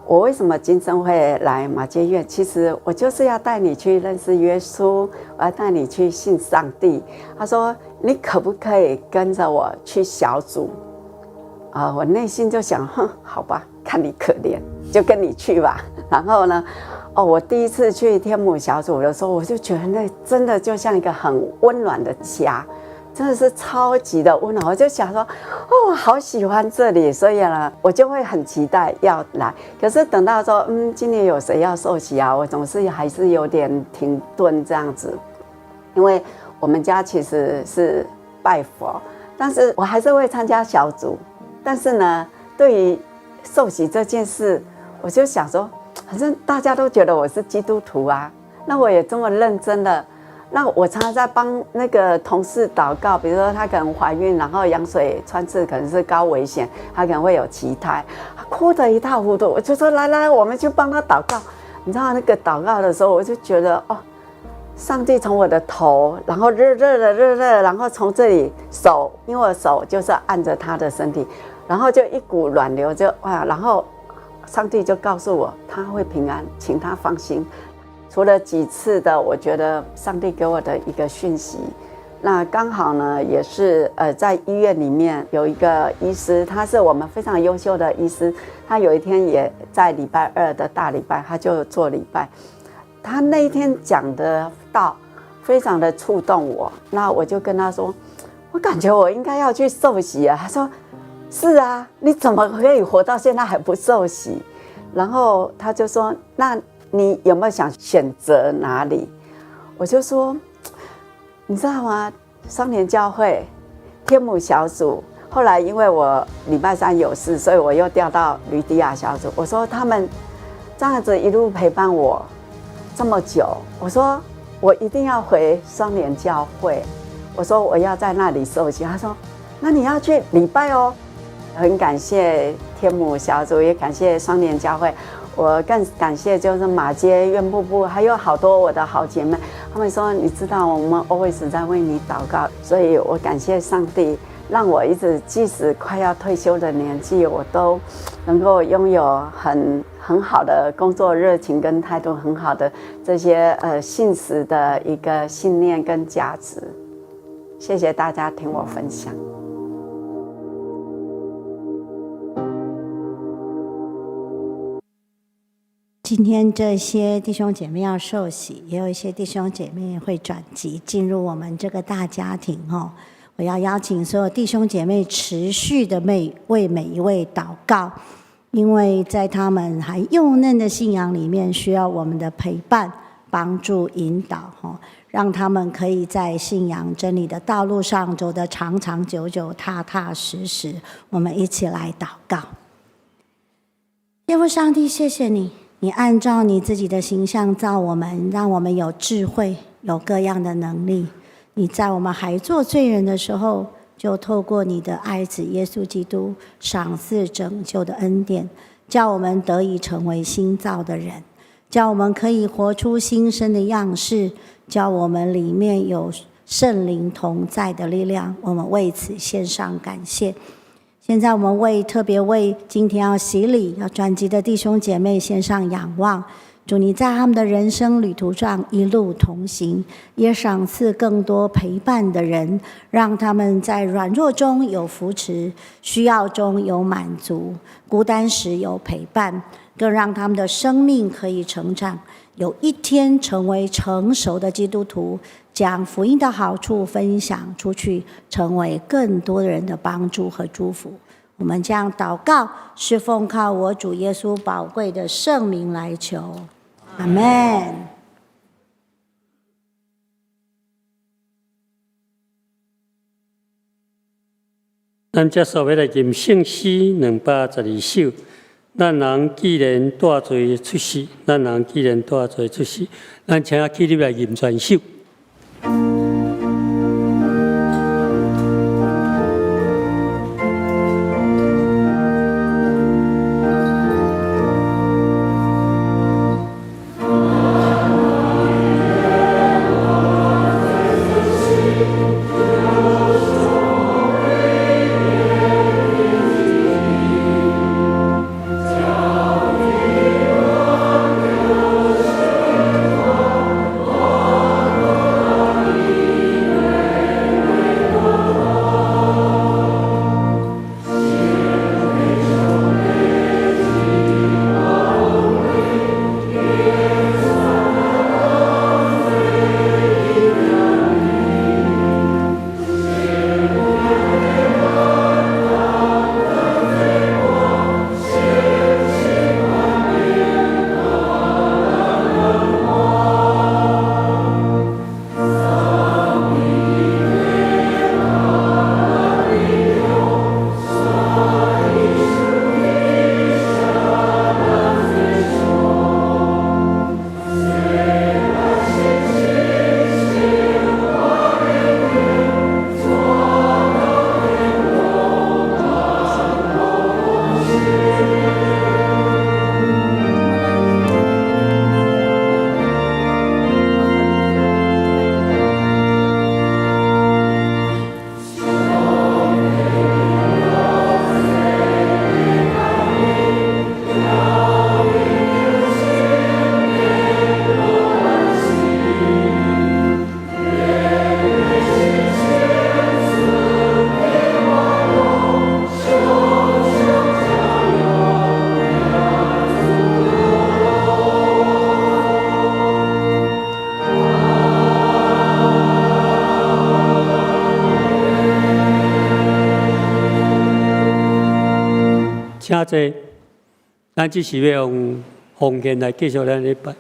我為什麼今生會來馬偕院？其實我就是要帶你去認識耶穌，我要帶你去信上帝。他說：你可不可以跟着我去小組？啊，我內心就想，哼，好吧，看你可憐，就跟你去吧。然後呢，哦，我第一次去天母小組的時候，我就覺得那真的就像一個很溫暖的家。真的是超級的溫暖，我就想說，哦，好喜歡這裡，所以呢，我就會很期待要來。可是等到說，今年有誰要受洗啊？我總是還是有點停頓這樣子，因為我們家其實是拜佛，但是我還是會參加小組。但是呢，對於受洗這件事，我就想說，反正大家都覺得我是基督徒啊，那我也這麼認真的。那我常常在幫那個同事禱告，比如說她可能懷孕，然後羊水穿刺可能是高危險，她可能會有畸胎，哭得一塌糊塗。我就說來來，我們去幫她禱告。你知道那個禱告的時候，我就覺得哦，上帝從我的頭，然後熱熱的熱熱，然後從這裡手，因為我手就是按着她的身體，然後就一股暖流就哇，然後上帝就告訴我他會平安，請他放心。除了幾次的，我覺得上帝給我的一個訊息，那剛好呢，也是在醫院裡面有一個醫師，他是我們非常優秀的醫師，他有一天也在禮拜二的大禮拜，他就做禮拜，他那一天講的道非常的觸動我，那我就跟他說，我感覺我應該要去受洗啊，他說，是啊，你怎麼可以活到現在還不受洗？然後他就說，那你有沒有想選擇哪裡？我就說，你知道嗎？雙聯教會、天母小組，後來因為我禮拜三有事，所以我又調到呂底亞小組。我說他們這樣子一路陪伴我這麼久，我說我一定要回雙聯教會。我說我要在那裡受洗。他說，那你要去禮拜哦。很感謝天母小組，也感謝雙聯教會。我更感謝就是馬偕院牧部，還有好多我的好姐妹，他們說你知道我們 always 在為你禱告，所以我感謝上帝，讓我一直即使快要退休的年紀，我都能夠擁有很好的工作熱情跟態度，很好的這些信實的一個信念跟價值。謝謝大家聽我分享。今天這些弟兄姐妹要受洗，也有一些弟兄姐妹會轉籍進入我們這個大家庭。我要邀請所有弟兄姐妹持續的為每一位禱告，因為在他們還幼嫩的信仰裡面，需要我們的陪伴、幫助、引導，讓他們可以在信仰真理的道路上走得長長久久、踏踏實實。我們一起來禱告。天父上帝，謝謝你。你按照你自己的形象造我們，讓我們有智慧，有各樣的能力。你在我們還做罪人的時候，就透過你的愛子耶穌基督賞賜拯救的恩典，叫我們得以成為新造的人，叫我們可以活出新生的樣式，叫我們裡面有聖靈同在的力量。我們為此獻上感謝。現在我們特別為今天要洗禮、要轉籍的弟兄姐妹獻上仰望。主，你在他們的人生旅途上一路同行，也賞賜更多陪伴的人，讓他們在軟弱中有扶持，需要中有滿足，孤單時有陪伴，更讓他們的生命可以成長，有一天成為成熟的基督徒，將福音的好處分享出去，成為更多人的幫助和祝福。我們這樣禱告，是奉靠我主耶穌寶貴的聖名來求，阿門。咱這所欲來吟聖詩212首。咱人既然帶罪出世，咱人既然帶罪出世，咱請起立來吟全首。請坐，咱這是欲用奉獻來繼續咱禮拜。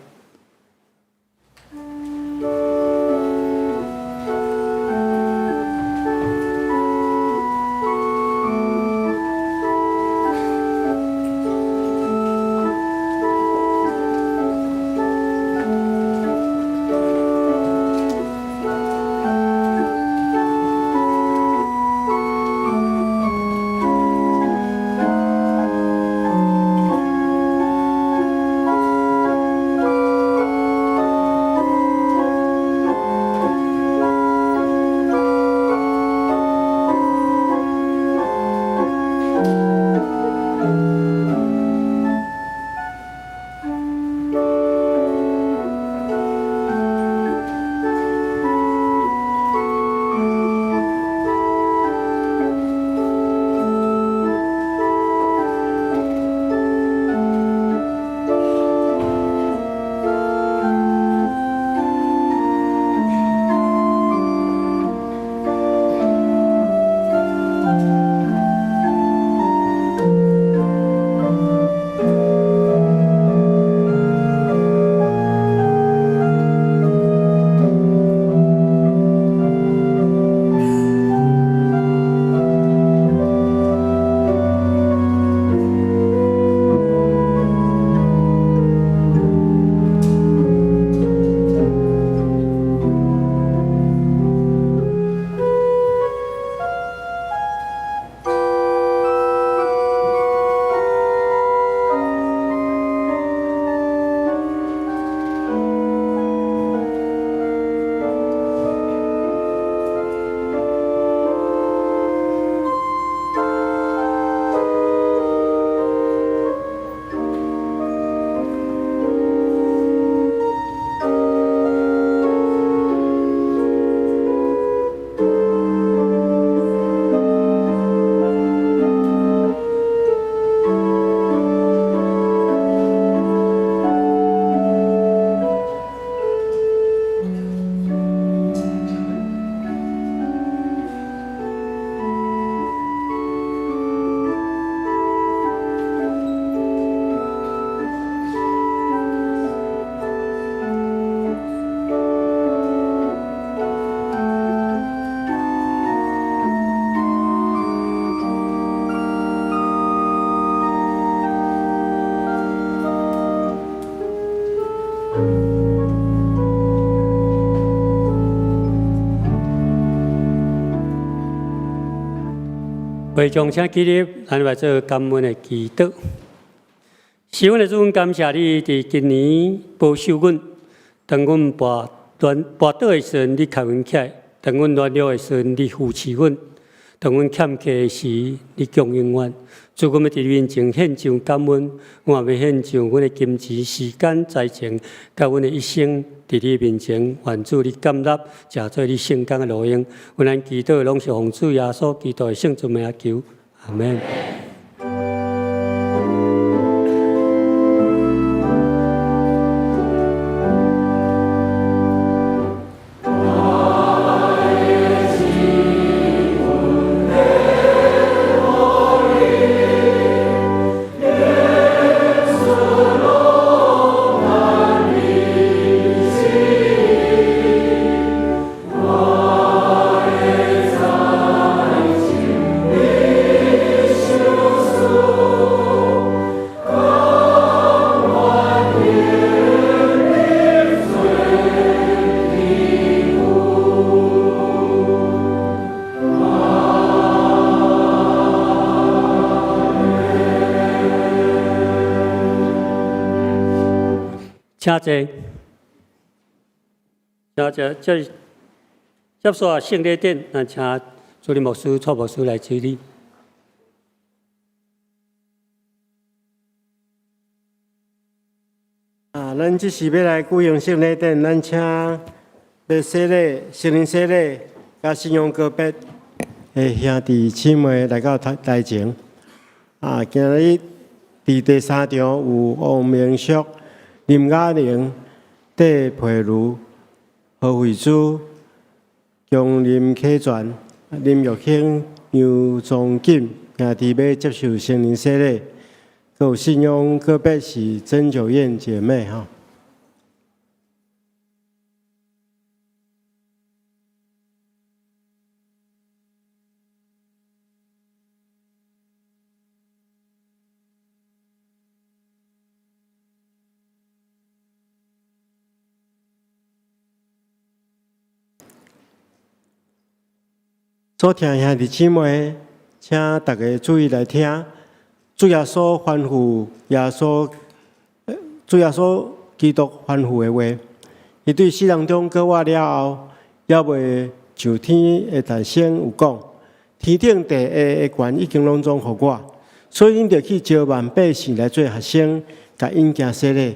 會眾請起立，咱來做感恩的祈禱。是阮的主，感謝你佇今年保守阮，當阮跋倒的時陣，你牽阮起來；當阮軟弱的時陣，你扶持阮；當阮欠缺的時，你供應阮。主，阮欲佇你面前獻上感恩，阮也欲獻上阮的金錢、時間、才情，佮阮的一生，佇你面前，願主你甘納，成做你聖工的路用。阮按呢祈禱，攏是奉主耶穌基督的聖尊名求，阿門。請坐，請坐，這接續聖禮典，咱請主任牧師、蔡牧師來主禮。啊，咱這時欲來舉行聖禮典，咱請欲洗禮、聖靈洗禮、佮信仰告別的兄弟姊妹來到台台前。啊，今日佇第三場有王明淑、林雅玲、戴佩如、何慧珠、江林啟全、林玉興、杨宗錦兄弟欲接受聖靈洗禮，閣有信仰告別是曾九燕姐妹吼。所聽兄弟姊妹，請大家注意來聽。主耶穌吩咐耶穌，主耶穌基督吩咐的話，伊對死人中復活了後，猶未上天的誕生有講：天頂地下的權已經攏總予我，所以恁著去招萬百姓來做學生，共𪜶行洗禮，予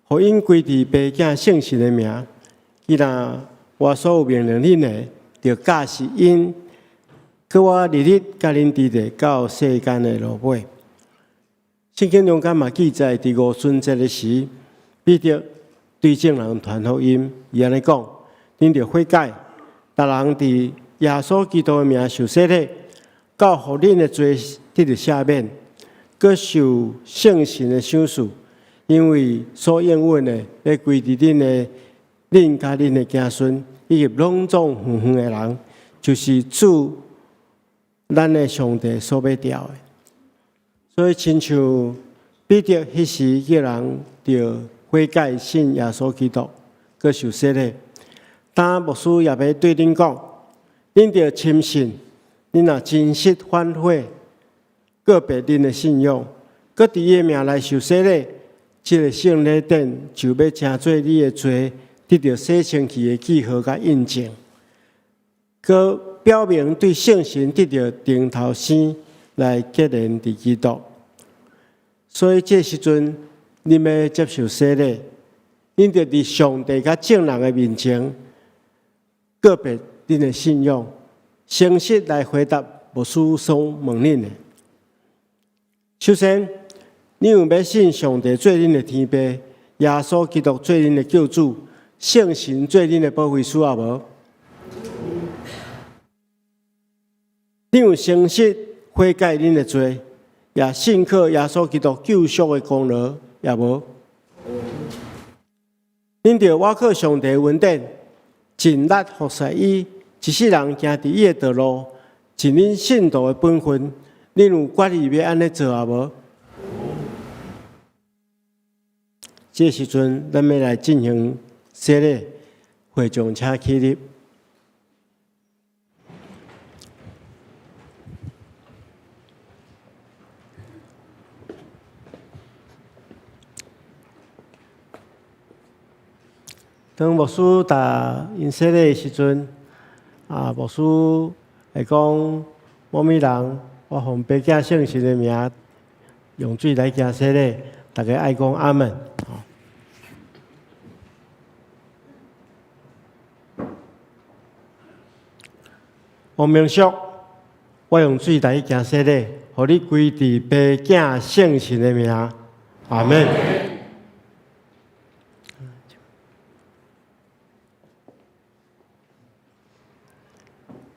𪜶歸佇父子聖神的名。伊若我所有命令恁的，著教示𪜶。閣我日日佮恁佇咧到世間的落尾。聖經中間嘛記載，佇五旬節的時，彼得對眾人傳福音，伊按呢講：恁著悔改，逐人佇耶穌基督的名受洗禮，到予恁的罪得著赦免，閣受聖神的賞賜，因為所應允的，欲歸佇恁的恁佮恁的子孫，以及攏總遠遠的人，就是主咱的上帝所欲召的。所以，親像彼得彼時叫人著悔改信耶穌基督，閣受洗禮。今牧師也欲對恁講，恁著深信，恁若真實反悔，告別恁的信仰，閣佇伊的名來受洗禮，這个聖禮典就欲成做你的罪得著洗清去的記號佮印證，閣表明對聖神得著重頭生來結連佇基督。所以這時陣，恁欲接受洗禮，恁著佇上帝佮眾人的面前告別恁的信仰，誠實來回答牧師所問恁的。首先，你有欲信上帝做恁的天父，耶穌基督做恁的救主，聖神做恁的保惠師也無？你有誠實悔改恁的罪，也信靠耶穌基督救贖的功勞，也無？恁著倚靠上帝恩典，盡力服侍伊，一世人行佇伊的道路，盡恁信徒的本分。恁有決意欲按呢做也無？這時陣，咱欲來進行洗禮，會眾請起立。當牧師踏𪜶洗禮的時陣，牧師會講某物人，我奉父子聖神的名，用水來行洗禮，逐家愛講阿門。王明淑，我用水來行洗禮，予你歸佇父子聖神的名，阿門。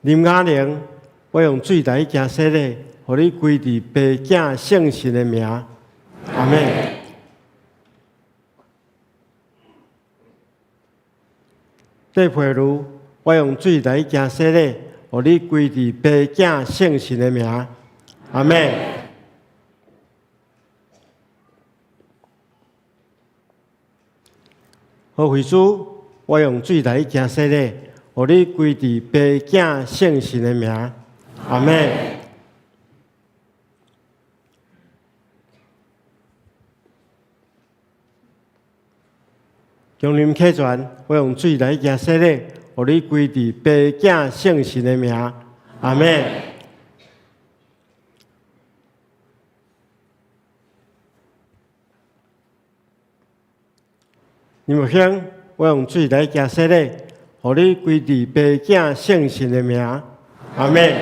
林雅玲，我用水來行洗禮，予你歸佇父子聖神的名，阿門。戴佩如，我用水來行洗禮，予你歸佇父子聖神的名，阿門。何惠珠，我用水來行洗禮，予你歸佇父子聖神的名，阿門。江林启全，我用水來行洗禮，予你歸佇父子聖神的名，阿門。林木興，我用水來行洗禮，予你歸佇父子聖神的名，阿門。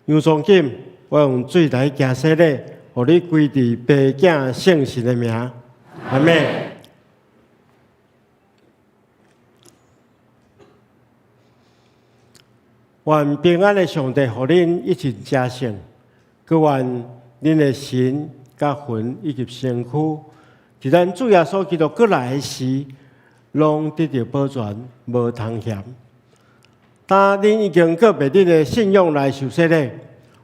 楊宗錦，我用水來行洗禮，予你歸佇父子聖神的名，阿門。願平安的上帝予恁一切成聖，閣願恁的神佮魂以及身軀，佇咱主耶穌基督閣來的時，攏得著保全，無通嫌。當恁已經告別恁的信仰來受洗禮，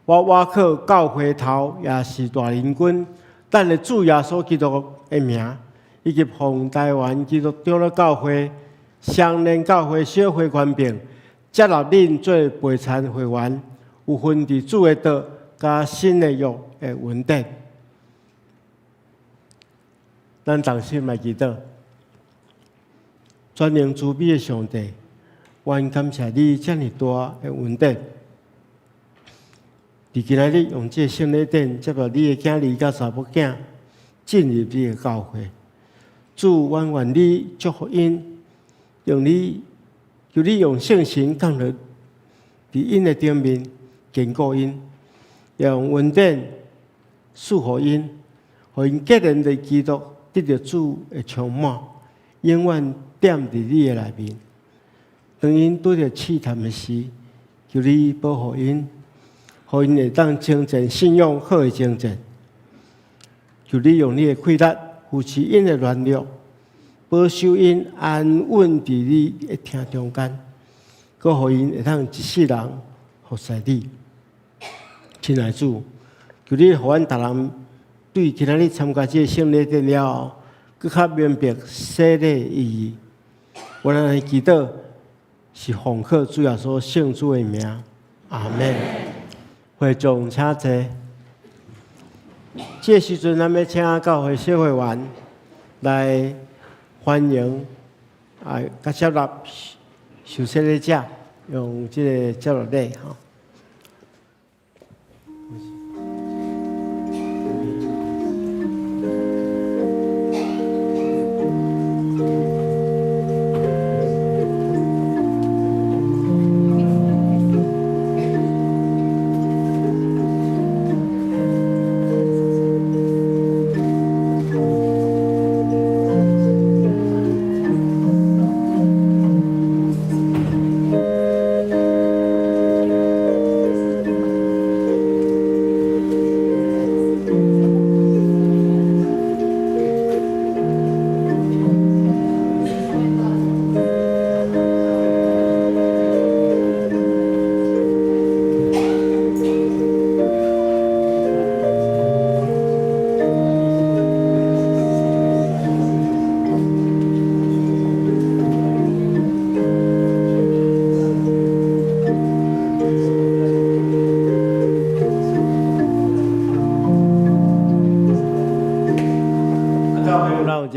我倚靠教會頭，也是大仁君，咱的主耶穌基督的名，以及奉台灣基督長老教會、雙連教會小會權柄，接納恁做陪餐會員，有份佇主的道佮新的約的恩典。咱同心來祈禱，全能慈悲的上帝，阮感謝你遮爾大的恩典。佇今仔日用這个聖禮典接納你的囝兒佮查某囝進入你的教會。主，阮願你祝福𪜶，用你求你用聖神降落佇𪜶的頂面，堅固𪜶，用恩典賜予𪜶，予𪜶結連佇基督，得著主的充滿，永遠踮佇你的內面。當𪜶拄著試探的時，求你保護𪜶，予𪜶會當征戰信仰好的征戰。求你用你的氣力扶持𪜶的軟弱，保守𪜶安穩佇你的疼中間，閣予𪜶會當一世人服侍你。親愛主，求你予阮逐人對今仔日參加這个聖禮典了後，閣較明白洗禮的意義。阮按呢祈禱，是奉靠主耶穌聖主的名，阿門。會眾請坐。這个時陣，咱欲請教會小會員來歡迎佮接納受洗禮者，用這个接納禮吼。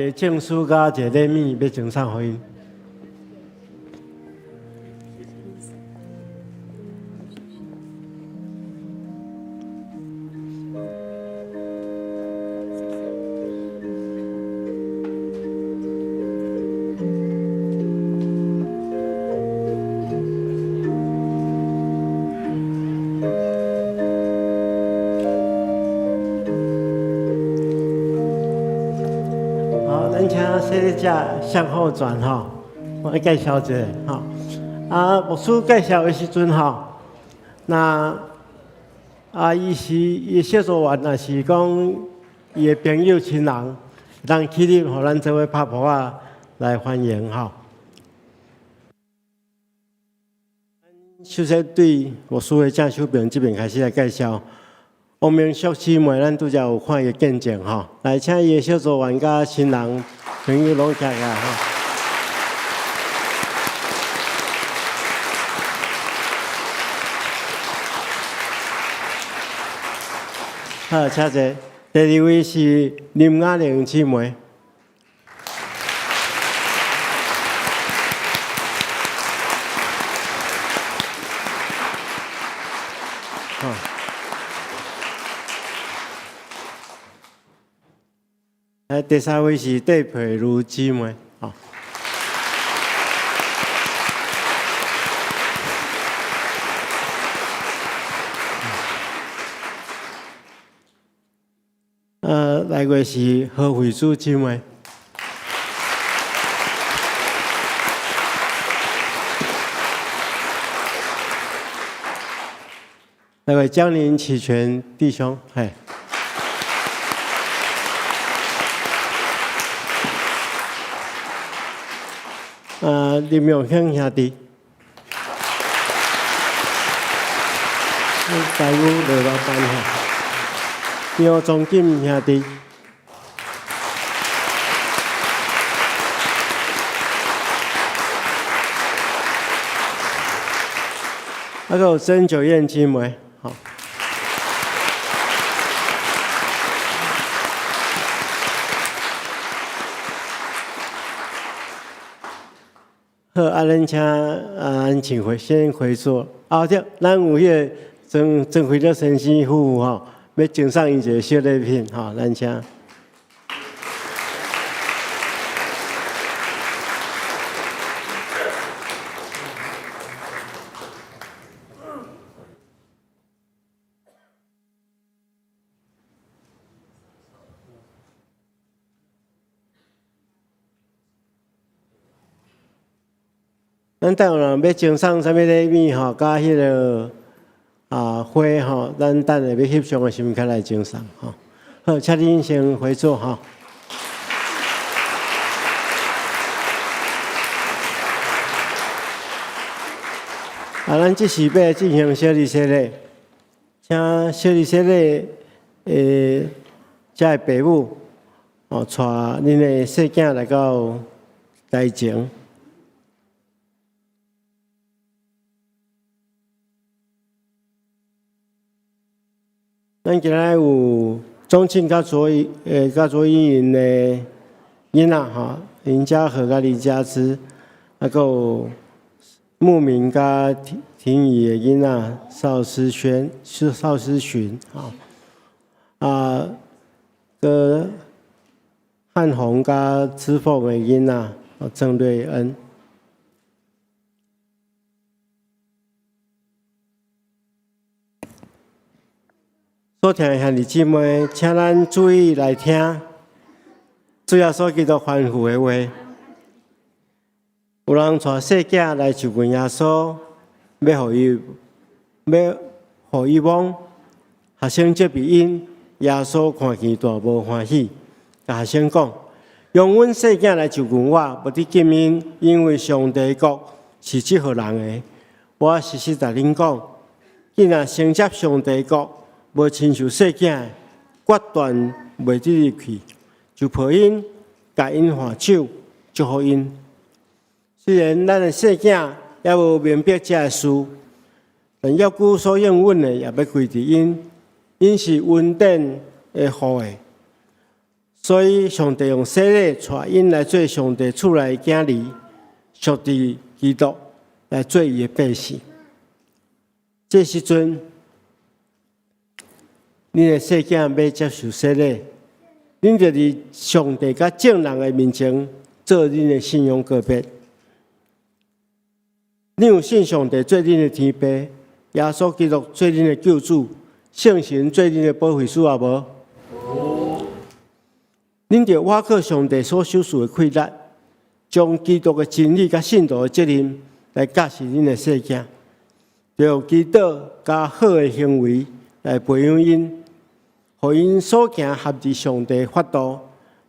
個證書佮一個禮物欲贈送予𪜶。好，咱請洗禮者向後轉吼，我來介紹一下吼。啊，牧師介紹的時陣吼，那啊，伊是伊小組員，若是講伊的朋友親人，通起立，予咱做伙拍噗仔來歡迎吼。首先對牧師的正手邊這邊開始來介紹。王明淑姊妹，咱拄才有看伊的見證吼，來請伊的小組員佮親人朋友攏徛起來吼。好，請坐。第二位是林雅玲姊妹。好。第三位是戴佩如姊妹。好。來個是何慧珠姊妹。來個江林啟全弟兄，嘿。林永興兄弟，大夫羅老闆吼，楊宗錦兄弟，啊，閣有曾九燕姊妹，吼。好，啊，咱請啊，咱請回先回座。啊，對，咱有彼個曾曾輝樂先生夫婦吼，欲贈送伊一個小禮品吼，咱請。咱等有人欲贈送啥物禮物吼，佮彼个啊花吼，咱等下欲翕相的時陣較來贈送吼。好，請恁先回座吼。啊，咱這時欲進行小禮洗禮，請小禮洗禮的遮的爸母哦，帶恁的細囝來到台前。咱今仔有鍾慶佮卓穎，佮卓穎𪜶的囡仔吼，林家和佮林家芝，啊，閣有牧民佮婷宜的囡仔邵思軒、是邵思尋，吼，啊，閣漢宏佮姿鳳的囡仔鄭瑞恩。所聽的兄弟姊妹，請咱注意來聽，主耶穌基督吩咐的話。有人帶細囝來就近耶穌，欲予伊摸。學生責備𪜶，耶穌看見大無歡喜，共學生講：容阮細囝來就近我，毋得禁𪜶，因為上帝國是這號人的。我實實共恁講，囝若承接上帝國，無親像細囝，決斷袂得入去，就抱𪜶，共𪜶挽手，祝福𪜶。雖然咱的細囝猶無明白這个事，但猶閣所應允的也欲歸佇𪜶，𪜶是恩典的後裔，所以上帝用洗禮帶𪜶來做上帝厝內的囝兒，屬佇基督來做伊的百姓。這時陣，恁的細囝欲接受洗禮，恁就佇上帝佮眾人的面前做恁的信仰告白。恁有信上帝做恁的天父，耶穌基督做恁的救主，聖神做恁的保惠師也無？恁著倚靠上帝所賞賜的氣力，將基督的真理佮信徒的責任來教示恁的細囝，著用祈禱佮好的行為來培養𪜶，予𪜶所行合佇上帝法度。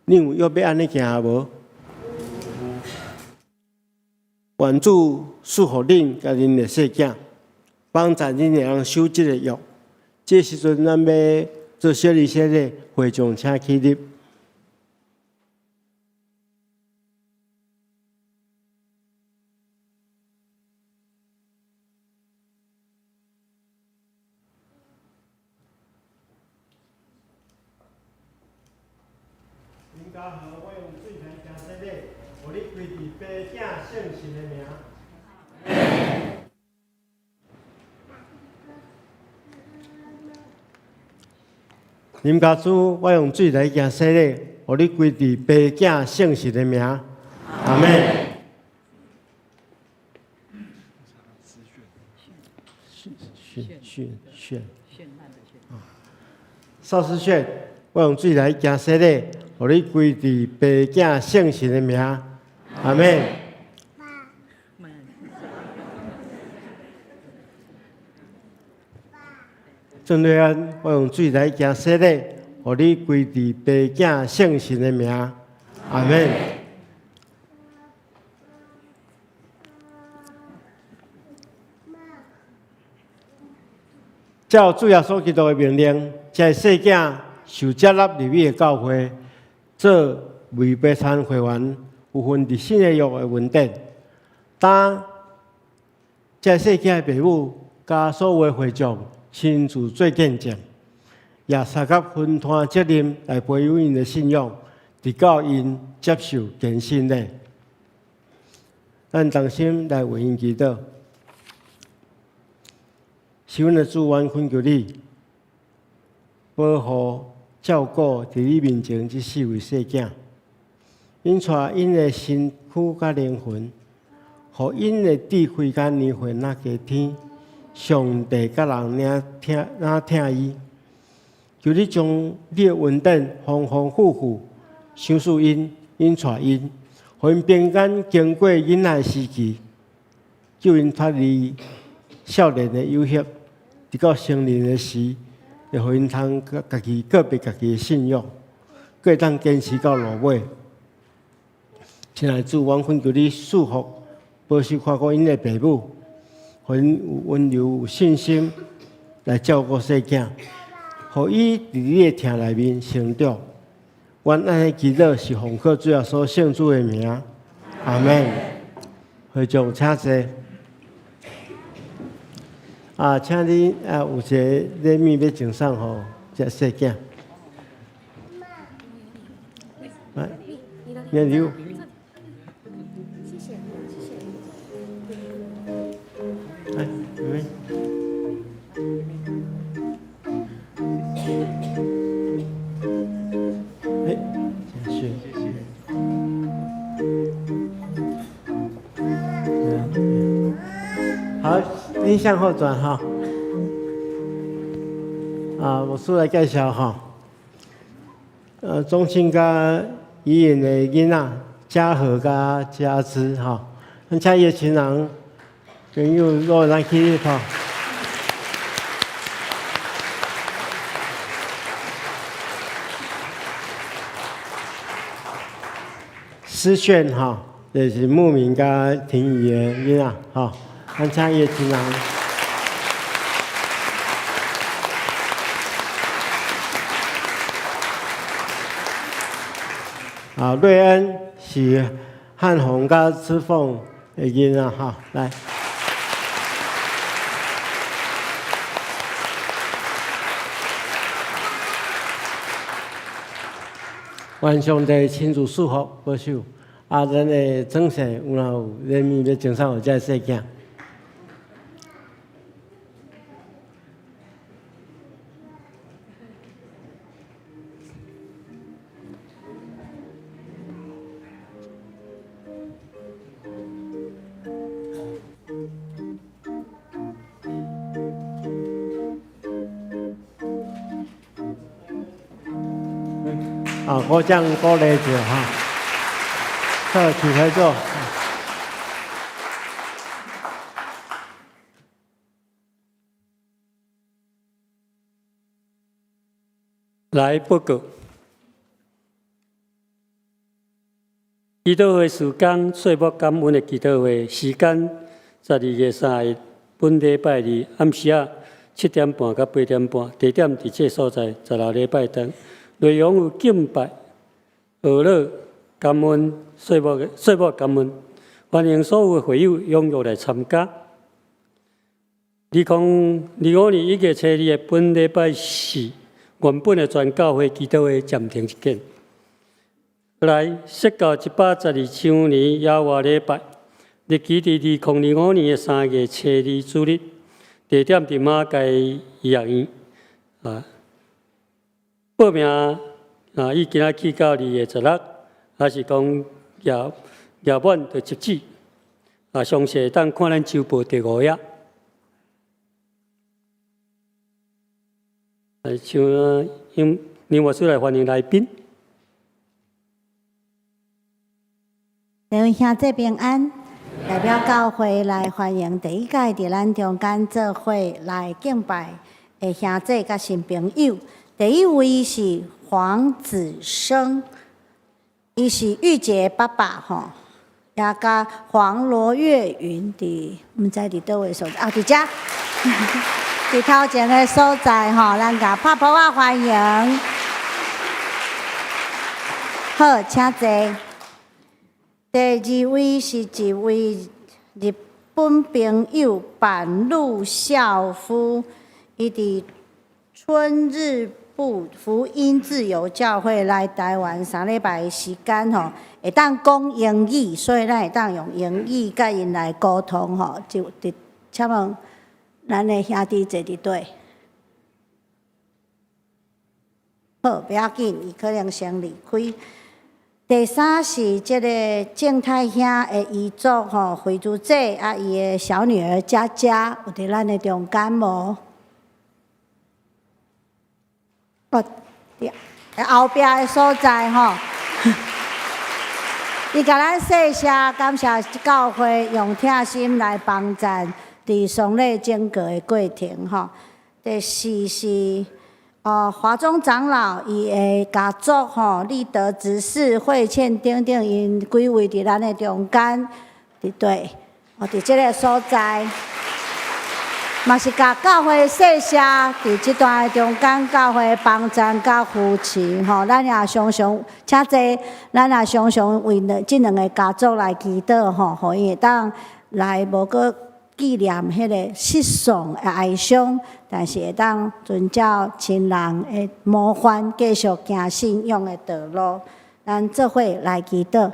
恁有約欲按呢行無？願主賜福恁佮恁的細囝，幫助恁會當守這個約。這時陣，咱欲做小禮洗禮，會眾請起立。林家和，我用水來行洗禮，予你歸佇父子聖神的名。林家主，我用水來行洗禮，予你歸佇父子聖神的名。阿們。選選選。邵思炫，我用水來行洗禮，予你歸佇父子聖神的名。阿們。鄭瑞安，我用水來行洗禮，予你歸佇父子聖神的名。阿們。照主耶穌基督的命令，這个細囝受接納入你的教會，做未白餐會員，有份佇新的約的恩典。當這个細囝的爸母佮所有的會眾親自做見證，也相佮分攤責任來培養𪜶的信仰，直到𪜶接受堅信禮。咱同心來為𪜶祈禱。是阮的主，阮懇求你保護、照顧佇你面前這四位細囝，𪜶帶𪜶的身軀佮靈魂，予𪜶的智慧佮年歲若加添，上帝佮人領疼，若疼伊。求你將你的恩典豐豐富富賞賜𪜶，𪜶帶𪜶，予𪜶平安經過囡仔的時期，救𪜶脫離少年的誘惑，直到成年的時，會予𪜶通家己告別家己的信仰，閣會當堅持到落尾。親愛的主，阮懇求你賜福，保守看顧𪜶的爸母，予𪜶有溫柔、有信心來照顧細囝，予伊佇你的疼內面成長。阮按呢祈禱是奉靠主耶穌聖子的名，阿們。會眾請坐。啊，請你啊，有一个禮物欲贈送予這細囝。來，免禮物。來，妹妹。哎，謝謝。好，你向後轉哈。啊，牧師來介紹哈。鍾慶佮怡穎的囡仔，嘉禾佮嘉芝哈。咱請伊的親人朋友攏來起立吼。思炫哈，就是牧民佮婷宜的囡仔哈。咱請伊的親人。啊，瑞恩是漢紅佮芝鳳的囡仔哈，來。願上帝親自賜福保守。啊，咱的祖先有若有憐憫，欲贈送予這个細囝。啊，鼓掌鼓勵一下哈，好，請開座。來報告，祈禱會時間，歲末感恩的祈禱會時間，12月3日，本禮拜二暗時仔7點半到8點半，地點佇這所在，16禮拜堂。內容有敬拜、哀樂、感恩、歲末感恩，歡迎所有的會友踴躍來參加。2025年1月初2的本禮拜四，原本的全教會祈禱會暫停一間。來，釋教112周年野外禮拜，日期佇2025年3月初2主日，地點佇馬偕醫學院。啊，報名啊，伊今仔起到2月16，還是講額額滿就截止。啊，詳細當看咱週報第5頁。來，請楊牧師來歡迎來賓。各位兄弟平安，代表教會來歡迎第一屆佇咱中間做伙來敬拜的兄弟佮新朋友。第一位是黃子生，伊是玉潔爸爸吼，也佮黃羅月雲佇，毋知佇佗位所在啊？佇遮，佇頭前的所在吼，咱共拍噗仔歡迎。好，請坐。第二位是一位日本朋友板路孝夫，伊佇春日部福音自由教會來台灣3禮拜的時間吼，會當講英語，所以咱會當用英語佮𪜶來溝通吼。就佇，請問咱的兄弟坐佇佗？好，不要緊，伊可能先離開。第三是這个鄭太兄的遺族吼，惠珠姐啊，伊的小女兒佳佳有佇咱的中間無？哦，佇後壁的所在吼，伊共咱謝謝感謝教會用疼心來幫贊佇喪禮整個的過程吼。第四是華中長老伊的家族吼，立德執事惠倩等等，𪜶幾位佇咱的中間，佇對，哦，佇這个所在，嘛是共教會謝謝佇這段的中間教會幫贊佮扶持吼，咱也常常請坐，咱也常常為了這兩个家族來祈禱吼，予𪜶會當來無閣紀念彼个失喪的哀傷，但是會當遵照親人的模範，繼續行信仰的道路。咱做伙來祈禱。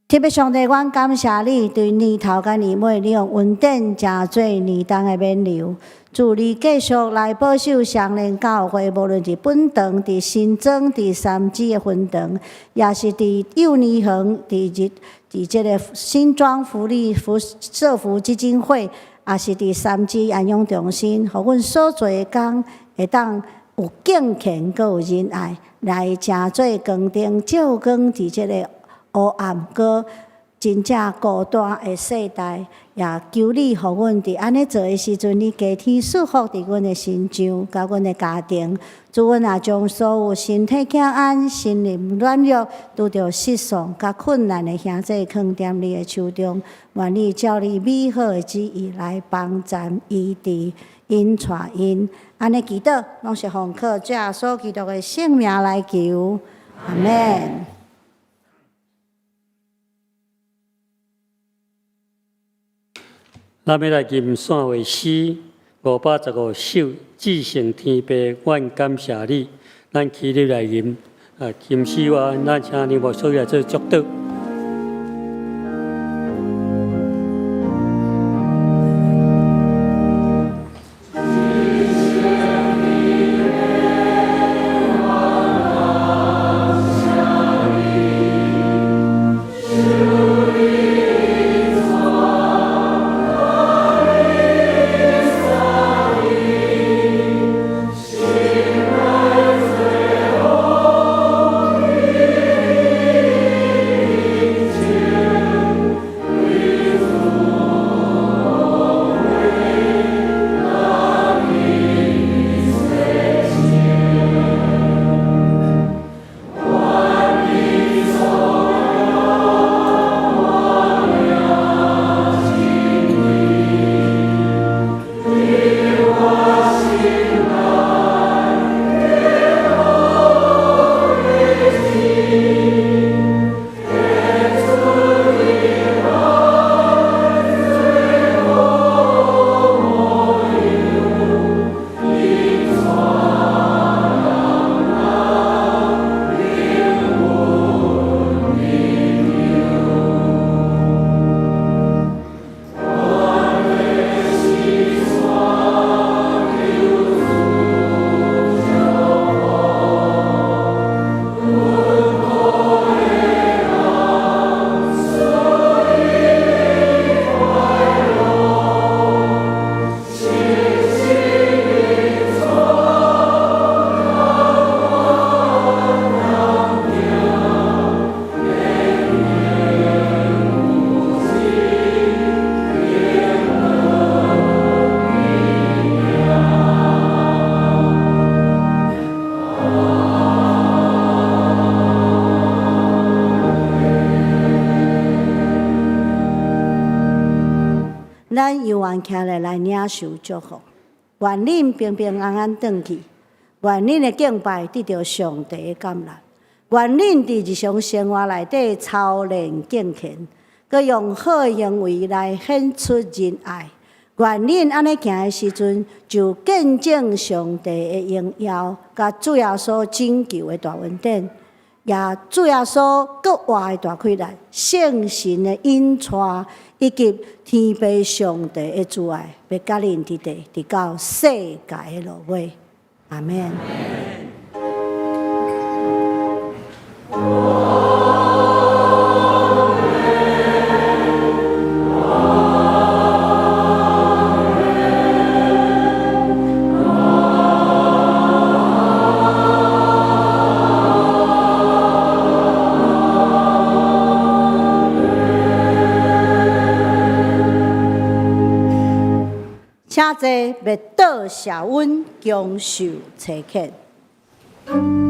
天父上帝，阮感謝你，對年頭佮年尾，你用恩典成做年冬的勉勵。主你繼續來保守雙連教會，無論佇本堂、佇新莊、佇三芝的分堂，也是佇幼兒園、佇日佇這个新莊福利福社福基金會，也是佇三芝安養中心，予阮所做的工會當有敬虔，閣有仁愛，來成做光燈，照光佇這个黑暗閣真正孤單的世代，也求你予阮佇按呢做的時陣，你加添祝福佇阮的身上，佮阮的家庭。主，阮也將所有身體健安、心靈軟弱、拄著失喪佮困難的兄弟，囥踮你的手中。願你照你美好的旨意來幫贊、醫治𪜶、帶𪜶。按呢祈禱，攏是奉靠主耶穌基督的聖名來求，阿們。咱欲來吟散會詩515首，至聖天父，阮感謝你。咱起立來吟啊，金絲話，咱請林牧師來做祝禱。咱猶原徛來來領受祝福，願恁平平安安轉去，願恁的敬拜得著上帝的悅納，願恁佇日常生活內底操練敬虔，閣用好的行為來顯出仁愛。願恁按呢行的時陣，就見證上帝的榮耀，佮主耶穌拯救的大恩典，也主耶穌閣活的大氣力，聖神的引帶，以及天父上帝的慈愛，欲佮恁佇佇，直到世界的落尾。阿們。請坐，欲倒謝阮享受差遣。